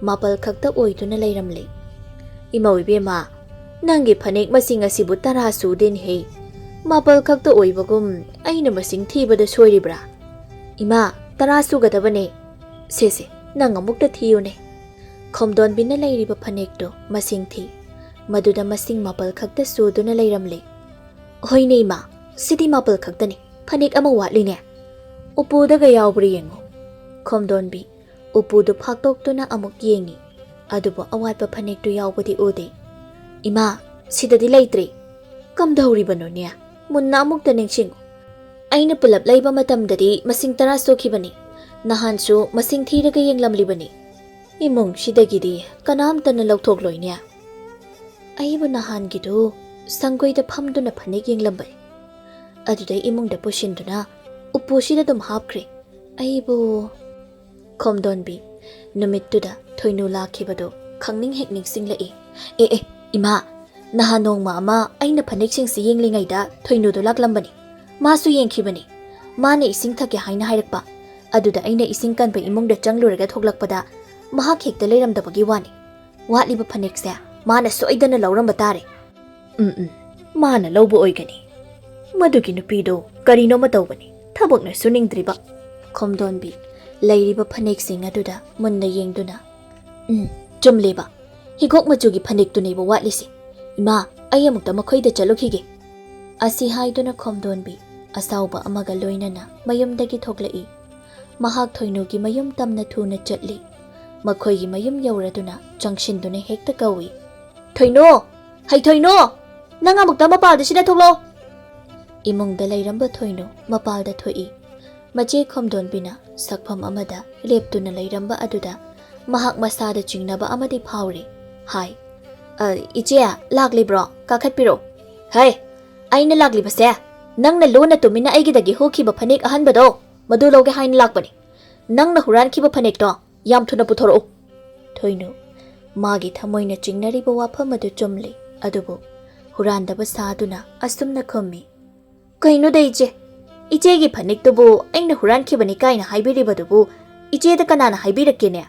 ꯃꯥꯄꯜ ꯈꯛꯇ ꯑꯣꯏꯗꯨꯅ ꯂꯩꯔꯝꯂꯦ꯫ "ꯏꯃꯧ ꯏꯕꯦꯝꯃ, ꯅꯪꯒꯤ ꯐꯅꯦꯛ ꯃꯁꯤꯡ ꯑꯁꯤꯕꯨ ꯇꯔꯥ ꯁꯨꯗꯦꯅꯦꯍꯦ꯫ ꯃꯥꯄꯜ ꯈꯛꯇ ꯑꯣꯏꯕꯒꯨꯝ ꯑꯩꯅ ꯃꯁꯤꯡ ꯊꯤꯕꯗ ꯁꯣꯏꯔꯤꯕ꯭ꯔꯥ?" "ꯏꯃꯥ, ꯇꯔꯥ ꯁꯨꯒꯗꯕꯅꯦ꯫" "ꯁꯦ ꯁꯦ, ꯅꯪ ꯑꯃꯨꯛꯇ ꯊꯤꯌꯨꯅꯦ꯫" ꯈꯣꯝꯗꯣꯟꯕꯤꯅ ꯂꯩꯔꯤꯕ ꯐꯅꯦꯛꯇꯨ ꯃꯁꯤꯡ ꯊꯤ꯫ ꯃꯗꯨꯗ ꯃꯁꯤꯡ ꯃꯥꯄꯜ ꯈꯛꯇ ꯁꯨꯗꯨꯅ ꯂꯩꯔꯝꯂꯦ꯫ "ꯍꯣꯏꯅꯦ ꯏꯃꯥ, ꯁꯤꯗꯤ ꯃꯥꯄꯜ ꯈꯛꯇꯅꯤ, ꯐꯅꯦꯛ ꯑꯃ ꯋꯥꯠꯂꯤꯅꯦ꯫" "ꯎꯄꯨꯗꯒ ꯌꯥꯎꯕ꯭ꯔꯥ ꯌꯦꯡꯉꯨ꯫" ꯈꯣꯝꯗꯣꯟꯕꯤ ꯎꯄꯨꯗꯨ ꯐꯥꯛꯇꯣꯛꯇꯨꯅ ꯑꯃꯨꯛ ꯌꯦꯡꯉꯤ꯫ ꯑꯗꯨꯕꯨ ꯑꯋꯥꯠꯄ ꯐꯅꯦꯛꯇꯨ ꯌꯥꯎꯕꯗꯤ ꯎꯗꯦ꯫ "ꯏꯃꯥ, ꯁꯤꯗꯗꯤ ꯂꯩꯇ꯭ꯔꯦ꯫" "ꯀꯝꯗꯧꯔꯤꯕꯅꯣꯅꯦ? ꯃꯨꯟꯅ ꯑꯃꯨꯛꯇ ꯅꯤꯡꯁꯤꯡꯉꯨ꯫ ꯑꯩꯅ ꯄꯨꯂꯞ ꯂꯩꯕ ꯃꯇꯝꯗꯗꯤ ꯃꯁꯤꯡ ꯇꯔꯥ ꯁꯨꯈꯤꯕꯅꯤ꯫ ꯅꯍꯥꯟꯁꯨ ꯃꯁꯤꯡ ꯊꯤꯔꯒ ꯌꯦꯡꯂꯝꯂꯤꯕꯅꯤ꯫ ꯏꯃꯨꯡꯁꯤꯗꯒꯤꯗꯤ ꯀꯅꯥꯝꯇꯅ ꯂꯧꯊꯣꯛꯂꯣꯏꯅꯦ꯫" "ꯑꯩꯕꯨ ꯅꯍꯥꯟꯒꯤꯗꯨ ꯁꯪꯒꯣꯏꯗ ꯐꯝꯗꯨꯅ ꯐꯅꯦꯛ ꯌꯦꯡꯂꯝꯕꯅꯤ꯫ ꯑꯗꯨꯗꯩ ꯏꯃꯨꯡꯗ ꯄꯨꯁꯤꯟꯗꯨꯅ ꯎꯄꯨꯁꯤꯗ ꯑꯗꯨꯝ ꯍꯥꯞꯈ꯭ꯔꯦ꯫ ꯑꯩꯕꯨ..." ꯈꯣꯝꯗꯣꯟꯕꯤ ꯅꯨꯃꯤꯠꯇꯨꯗ ꯊꯣꯏꯅꯨ ꯂꯥꯛꯈꯤꯕꯗꯨ ꯈꯪꯅꯤꯡ ꯍꯦꯛ ꯅꯤꯡꯁꯤꯡꯂꯛꯏ꯫ "ꯑꯦ ꯑꯦ, ꯏꯃꯥ, ꯅꯍꯥꯟ ꯅꯣꯡꯃ ꯑꯃ ꯑꯩꯅ ꯐꯅꯦꯛꯁꯤꯡꯁꯤ ꯌꯦꯡꯂꯤꯉꯩꯗ ꯊꯣꯏꯅꯨꯗꯨ ꯂꯥꯛꯂꯝꯕꯅꯤ꯫ ꯃꯥꯁꯨ ꯌꯦꯡꯈꯤꯕꯅꯤ꯫ ꯃꯥꯅ ꯏꯁꯤꯡ ꯊꯛꯀꯦ ꯍꯥꯏꯅ ꯍꯥꯏꯔꯛꯄ꯫ ꯑꯗꯨꯗ ꯑꯩꯅ ꯏꯁꯤꯡ ꯀꯟꯕ ꯏꯃꯨꯡꯗ ꯆꯪꯂꯨꯔꯒ ꯊꯣꯛꯂꯛꯄꯗ ꯃꯍꯥꯛ ꯍꯦꯛꯇ ꯂꯩꯔꯝꯗꯕꯒꯤ ꯋꯥꯅꯤ꯫ ꯋꯥꯠꯂꯤꯕ ꯐꯅꯦꯛꯁꯦ ꯃꯥꯅ ꯁꯣꯏꯗꯅ ꯂꯧꯔꯝꯕ ꯇꯥꯔꯦ꯫" "ꯎꯝ ꯎꯝ, ꯃꯥꯅ ꯂꯧꯕ ꯑꯣꯏꯒꯅꯤ꯫ ꯃꯗꯨꯒꯤ ꯅꯨꯄꯤꯗꯣ ꯀꯔꯤꯅꯣꯃ ꯇꯧꯕꯅꯤ, ꯊꯕꯛꯅ ꯁꯨꯅꯤꯡꯗ꯭ꯔꯤꯕ꯫" ꯈꯣꯝꯗꯣꯟꯕꯤ ꯂꯩꯔꯤꯕ ꯐꯅꯦꯛꯁꯤꯡ ꯑꯗꯨꯗ ꯃꯨꯟꯅ ꯌꯦꯡꯗꯨꯅ, "ꯎꯝ, ꯆꯨꯝꯂꯦꯕ, ꯍꯤꯒꯣꯛ ꯃꯆꯨꯒꯤ ꯐꯅꯦꯛꯇꯨꯅꯦꯕ ꯋꯥꯠꯂꯤꯁꯦ꯫ ꯏꯃꯥ, ꯑꯩ ꯑꯃꯨꯛꯇ ꯃꯈꯣꯏꯗ ꯆꯠꯂꯨꯈꯤꯒꯦ꯫" ꯑꯁꯤ ꯍꯥꯏꯗꯨꯅ ꯈꯣꯝꯗꯣꯟꯕꯤ ꯑꯁꯥꯎꯕ ꯑꯃꯒ ꯂꯣꯏꯅꯅ ꯃꯌꯨꯝꯗꯒꯤ ꯊꯣꯛꯂꯛꯏ꯫ ꯃꯍꯥꯛ ꯊꯣꯏꯅꯨꯒꯤ ꯃꯌꯨꯝ ꯇꯝꯅ ꯊꯨꯅ ꯆꯠꯂꯤ꯫ ꯃꯈꯣꯏꯒꯤ ꯃꯌꯨꯝ ꯌꯧꯔꯗꯨꯅ ꯆꯪꯁꯤꯟꯗꯨꯅ ꯍꯦꯛꯇ ꯀꯧꯏ, "ꯊꯣꯏꯅꯨ! ꯍꯩ ꯊꯣꯏꯅꯨ! ꯅꯪ ꯑꯃꯨꯛꯇ ꯃꯄꯥꯗ ꯁꯤꯗ ꯊꯣꯛꯂꯛꯑꯣ!" ꯏꯃꯨꯡꯗ ꯂꯩꯔꯝꯕ ꯊꯣꯏꯅꯨ ꯃꯄꯥꯜꯗ ꯊꯣꯛꯏ꯫ ꯃꯆꯦ ꯈꯣꯝꯗꯣꯟꯕꯤꯅ ꯁꯛꯐꯝ ꯑꯃꯗ ꯂꯦꯞꯇꯨꯅ ꯂꯩꯔꯝꯕ ꯑꯗꯨꯗ ꯃꯍꯥꯛ ꯃꯁꯥꯗ ꯆꯤꯡꯅꯕ ꯑꯃꯗꯤ ꯐꯥꯎꯔꯤ꯫ ꯍꯥꯏ, "ꯑ, ꯏꯆꯦ, ꯂꯥꯛꯂꯤꯕ꯭ꯔꯣ? ꯀꯥꯈꯠꯄꯤꯔꯣ꯫" "ꯍꯩ, ꯑꯩꯅ ꯂꯥꯛꯂꯤꯕꯁꯦ ꯅꯪꯅ ꯂꯣꯟꯅ ꯇꯨꯃꯤꯟꯅ ꯑꯩꯒꯤꯗꯒꯤ ꯍꯨꯈꯤꯕ ꯐꯅꯦꯛ ꯑꯍꯟꯕꯗꯣ, ꯃꯗꯨ ꯂꯧꯒꯦ ꯍꯥꯏꯅ ꯂꯥꯛꯄꯅꯤ꯫ ꯅꯪꯅ ꯍꯨꯔꯥꯟꯈꯤꯕ ꯐꯅꯦꯛꯇꯣ ꯌꯥꯝ ꯊꯨꯅ ꯄꯨꯊꯣꯔꯛꯎ꯫" ꯊꯣꯏꯅꯨ, ꯃꯥꯒꯤ ꯊꯃꯣꯏꯅ ꯆꯤꯡꯅꯔꯤꯕ ꯋꯥꯐꯝ ꯑꯗꯨ ꯆꯨꯝꯂꯤ, ꯑꯗꯨꯕꯨ ꯍꯨꯔꯥꯟꯗꯕ ꯁꯥꯗꯨꯅ ꯑꯁꯨꯝꯅ ꯈꯨꯝꯃꯤ, "ꯀꯩꯅꯣꯗ ꯏꯆꯦ, ꯏꯆꯦꯒꯤ ꯐꯅꯦꯛꯇꯨꯕꯨ ꯑꯩꯅ ꯍꯨꯔꯥꯟꯈꯤꯕꯅꯤ ꯀꯥꯏꯅ ꯍꯥꯏꯕꯤꯔꯤꯕꯗꯨꯕꯨ ꯏꯆꯦꯗ ꯀꯅꯥꯅ ꯍꯥꯏꯕꯤꯔꯛꯀꯦꯅꯦ?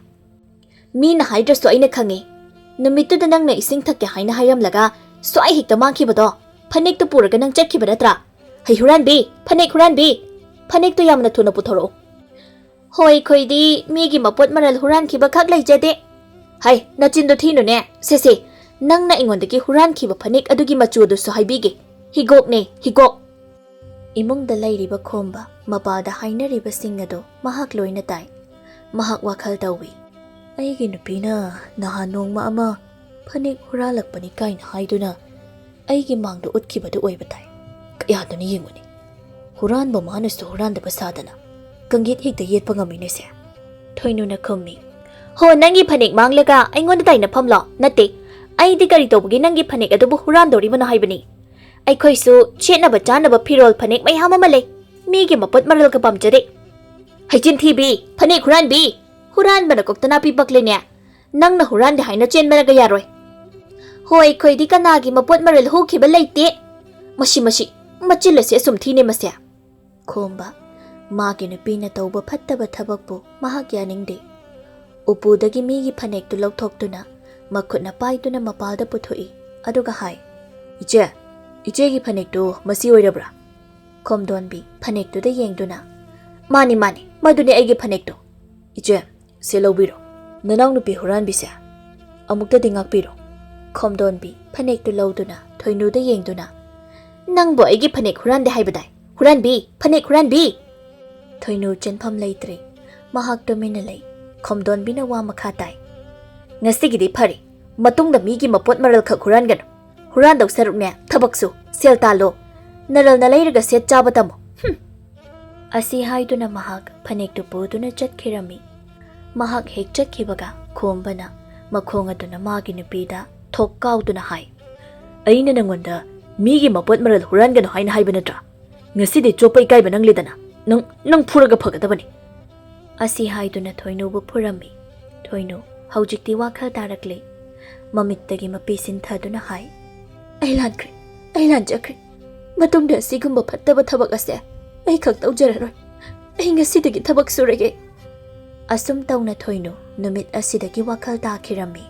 ꯃꯤꯅ ꯍꯥꯏꯗ꯭ꯔꯁꯨ ꯑꯩꯅ ꯈꯪꯉꯤ꯫ ꯅꯨꯃꯤꯠꯇꯨꯗ ꯅꯪꯅ ꯏꯁꯤꯡ ꯊꯛꯀꯦ ꯍꯥꯏꯅ ꯍꯥꯏꯔꯝꯂꯒ ꯁ꯭ꯋꯥꯏ ꯍꯦꯛꯇ ꯃꯥꯡꯈꯤꯕꯗꯣ, ꯐꯅꯦꯛꯇꯨ ꯄꯨꯔꯒ ꯅꯪ ꯆꯠꯈꯤꯕ ꯅꯠꯇ꯭ꯔꯥ? ꯍꯩ ꯍꯨꯔꯥꯟꯕꯤ, ꯐꯅꯦꯛ ꯍꯨꯔꯥꯟꯕꯤ! ꯐꯅꯦꯛꯇꯨ ꯌꯥꯝꯅ ꯊꯨꯅ ꯄꯨꯊꯣꯔꯛꯎ꯫" "ꯍꯣꯏ, ꯑꯩꯈꯣꯏꯗꯤ ꯃꯤꯒꯤ ꯃꯄꯣꯠ ꯃꯔꯜ ꯍꯨꯔꯥꯟꯈꯤꯕ ꯈꯛ ꯂꯩꯖꯗꯦ꯫" "ꯍꯩ, ꯅꯆꯤꯟꯗꯣ ꯊꯤꯅꯨꯅꯦ꯫ ꯁꯦ, ꯁꯦ, ꯅꯪꯅ ꯑꯩꯉꯣꯟꯗꯒꯤ ꯍꯨꯔꯥꯟꯈꯤꯕ ꯐꯅꯦꯛ ꯑꯗꯨꯒꯤ ꯃꯆꯨ ꯑꯗꯨꯁꯨ ꯍꯥꯏꯕꯤꯒꯦ꯫ ꯍꯤꯒꯣꯛꯅꯦ, ꯍꯤꯒꯣꯛ꯫" ꯏꯃꯨꯡꯗ ꯂꯩꯔꯤꯕ ꯈꯣꯝꯕ ꯃꯄꯥꯗ ꯍꯥꯏꯅꯔꯤꯕꯁꯤꯡ ꯑꯗꯨ ꯃꯍꯥꯛ ꯂꯣꯏꯅ ꯇꯥꯏ꯫ ꯃꯍꯥꯛ ꯋꯥꯈꯜ ꯇꯧꯏ, "ꯑꯩꯒꯤ ꯅꯨꯄꯤꯅ ꯅꯍꯥꯟ ꯅꯣꯡꯃ ꯑꯃ ꯐꯅꯦꯛ ꯍꯨꯔꯥꯜꯂꯛꯄꯅꯤ ꯀꯥꯏꯅ ꯍꯥꯏꯗꯨꯅ ꯑꯩꯒꯤ ꯃꯥꯡꯗ ꯎꯠꯈꯤꯕꯗꯨ ꯑꯣꯏꯕ ꯇꯥꯏ꯫ ꯀꯌꯥꯗꯅ ꯌꯦꯡꯉꯨꯅꯦ, ꯍꯨꯔꯥꯟꯕ ꯃꯥꯅꯁꯨ ꯍꯨꯔꯥꯟꯗꯕ ꯁꯥꯗꯅ ꯀꯪꯒꯤꯠ ꯍꯦꯛꯇ ꯌꯦꯠꯄ ꯉꯝꯃꯤꯅꯦꯁꯦ꯫" ꯊꯣꯏꯅꯨꯅ ꯈꯨꯝꯃꯤ, "ꯍꯣ, ꯅꯪꯒꯤ ꯐꯅꯦꯛ ꯃꯥꯡꯂꯒ ꯑꯩꯉꯣꯟꯗ ꯇꯥꯏꯅꯐꯝꯂꯣ? ꯅꯠꯇꯦ, ꯑꯩꯗꯤ ꯀꯔꯤ ꯇꯧꯕꯒꯤ ꯅꯪꯒꯤ ꯐꯅꯦꯛ ꯑꯗꯨꯕꯨ ꯍꯨꯔꯥꯟꯗꯧꯔꯤꯕꯅꯣ ꯍꯥꯏꯕꯅꯤ꯫ ꯑꯩꯈꯣꯏꯁꯨ ꯁꯦꯠꯅꯕ ꯆꯥꯅꯕ ꯐꯤꯔꯣꯜ ꯐꯅꯦꯛ ꯃꯌꯥꯝ ꯑꯃ ꯂꯩ꯫ ꯃꯤꯒꯤ ꯃꯄꯣꯠ ꯃꯔꯜꯒ ꯄꯥꯝꯖꯗꯦ꯫" "ꯍꯩꯆꯤꯟ ꯊꯤꯕꯤ, ꯐꯅꯦꯛ ꯍꯨꯔꯥꯟꯕꯤ! ꯍꯨꯔꯥꯟꯕꯅ ꯀꯣꯛꯇ ꯅꯥꯄꯤ ꯄꯛꯂꯦꯅꯦ꯫ ꯅꯪꯅ ꯍꯨꯔꯥꯟꯗꯦ ꯍꯥꯏꯅ ꯆꯦꯟꯕꯅꯒ ꯌꯥꯔꯣꯏ꯫" "ꯍꯣꯏ, ꯑꯩꯈꯣꯏꯗꯤ ꯀꯅꯥꯒꯤ ꯃꯄꯣꯠ ꯃꯔꯜ ꯍꯨꯈꯤꯕ ꯂꯩꯇꯦ꯫" "ꯃꯁꯤ, ꯃꯁꯤ, ꯃꯆꯤꯜ ꯑꯁꯤ ꯑꯁꯨꯝ ꯊꯤꯅꯦ ꯃꯁꯦ꯫" ꯈꯣꯝꯕ, ꯃꯥꯒꯤ ꯅꯨꯄꯤꯅ ꯇꯧꯕ ꯐꯠꯇꯕ ꯊꯕꯛꯄꯨ ꯃꯍꯥꯛ ꯌꯥꯅꯤꯡꯗꯦ꯫ ꯎꯄꯨꯗꯒꯤ ꯃꯤꯒꯤ ꯐꯅꯦꯛꯇꯨ ꯂꯧꯊꯣꯛꯇꯨꯅ ꯃꯈꯨꯠꯅ ꯄꯥꯏꯗꯨꯅ ꯃꯄꯥꯜꯗ ꯄꯨꯊꯣꯛꯏ, ꯑꯗꯨꯒ ꯍꯥꯏ, "ꯏꯆꯦ, ꯏꯆꯦꯒꯤ ꯐꯅꯦꯛꯇꯨ ꯃꯁꯤ ꯑꯣꯏꯔꯕ꯭ꯔꯥ?" ꯈꯣꯝꯗꯣꯟꯕꯤ ꯐꯅꯦꯛꯇꯨꯗ ꯌꯦꯡꯗꯨꯅ, "ꯃꯥꯅꯤ, ꯃꯥꯅꯤ, ꯃꯗꯨꯅꯤ ꯑꯩꯒꯤ ꯐꯅꯦꯛꯇꯨ꯫ ꯏꯆꯦ, ꯁꯦ ꯂꯧꯕꯤꯔꯣ꯫ ꯅꯅꯥꯎꯅꯨꯄꯤ ꯍꯨꯔꯥꯟꯕꯤꯁꯦ ꯑꯃꯨꯛꯇꯗꯤ ꯉꯥꯛꯄꯤꯔꯣ꯫" ꯈꯣꯝꯗꯣꯟꯕꯤ ꯐꯅꯦꯛꯇꯨ ꯂꯧꯗꯨꯅ ꯊꯣꯏꯅꯨꯗ ꯌꯦꯡꯗꯨꯅ, "ꯅꯪꯕꯨ ꯑꯩꯒꯤ ꯐꯅꯦꯛ ꯍꯨꯔꯥꯟꯗꯦ ꯍꯥꯏꯕꯗꯥꯏ? ꯍꯨꯔꯥꯟꯕꯤ, ꯐꯅꯦꯛ ꯍꯨꯔꯥꯟꯕꯤ!" ꯊꯣꯏꯅꯨ ꯆꯦꯟꯐꯝ ꯂꯩꯇ꯭ꯔꯦ꯫ ꯃꯍꯥꯛ ꯇꯨꯃꯤꯟꯅ ꯂꯩ꯫ ꯈꯣꯝꯗꯣꯟꯕꯤꯅ ꯋꯥ ꯃꯈꯥ ꯇꯥꯏ, "ꯉꯁꯤꯒꯤꯗꯤ ꯐꯔꯦ, ꯃꯇꯨꯡꯗ ꯃꯤꯒꯤ ꯃꯄꯣꯠ ꯃꯔꯜꯈꯛ ꯍꯨꯔꯥꯟꯒꯅꯨ꯫ ꯍꯨꯔꯥꯟꯗꯧ ꯁꯔꯨꯛꯅꯦ, ꯊꯕꯛꯁꯨ, ꯁꯦꯜ ꯇꯥꯜꯂꯣ꯫ ꯅꯔꯜꯅ ꯂꯩꯔꯒ ꯁꯦꯠ ꯆꯥꯕ ꯇꯝꯃꯨ꯫ ꯍꯨꯝ!" ꯑꯁꯤ ꯍꯥꯏꯗꯨꯅ ꯃꯍꯥꯛ ꯐꯅꯦꯛꯇꯨ ꯄꯨꯗꯨꯅ ꯆꯠꯈꯤꯔꯝꯃꯤ꯫ ꯃꯍꯥꯛ ꯍꯦꯛ ꯆꯠꯈꯤꯕꯒ ꯈꯣꯝꯕꯅ ꯃꯈꯣꯡ ꯑꯗꯨꯅ ꯃꯥꯒꯤ ꯅꯨꯄꯤꯗ ꯊꯣꯛ ꯀꯥꯎꯗꯨꯅ ꯍꯥꯏ, "ꯑꯩꯅ ꯅꯪꯉꯣꯟꯗ ꯃꯤꯒꯤ ꯃꯄꯣꯠ ꯃꯔꯜ ꯍꯨꯔꯥꯟꯒꯅꯨ ꯍꯥꯏꯅ ꯍꯥꯏꯕ ꯅꯠꯇ꯭ꯔꯥ? ꯉꯁꯤꯗꯤ ꯆꯣꯞꯄ ꯏꯀꯥꯏꯕ ꯅꯪꯂꯦꯗꯅ꯫ ꯅꯪ, ꯅꯪ ꯐꯨꯔꯒ ꯐꯒꯗꯕꯅꯤ꯫" ꯑꯁꯤ ꯍꯥꯏꯗꯨꯅ ꯊꯣꯏꯅꯨꯕꯨ ꯐꯨꯔꯝꯃꯤ꯫ ꯊꯣꯏꯅꯨ ꯍꯧꯖꯤꯛꯇꯤ ꯋꯥꯈꯜ ꯇꯥꯔꯛꯂꯦ꯫ ꯃꯃꯤꯠꯇꯒꯤ ꯃꯄꯤ ꯁꯤꯟꯊꯗꯨꯅ ꯍꯥꯏ, "ꯑꯩ ꯂꯥꯟꯈ꯭ꯔꯦ, ꯑꯩ ꯂꯥꯟꯖꯈ꯭ꯔꯦ꯫ ꯃꯇꯨꯡꯗ ꯑꯁꯤꯒꯨꯝꯕ ꯐꯠꯇꯕ ꯊꯕꯛ ꯑꯁꯦ ꯑꯩ ꯈꯛ ꯇꯧꯖꯔꯔꯣꯏ꯫ ꯑꯩ ꯉꯁꯤꯗꯒꯤ ꯊꯕꯛ ꯁꯨꯔꯒꯦ꯫" ꯑꯁꯨꯝ ꯇꯧꯅ ꯊꯣꯏꯅꯨ ꯅꯨꯃꯤꯠ ꯑꯁꯤꯗꯒꯤ ꯋꯥꯈꯜ ꯇꯥꯈꯤꯔꯝꯃꯤ꯫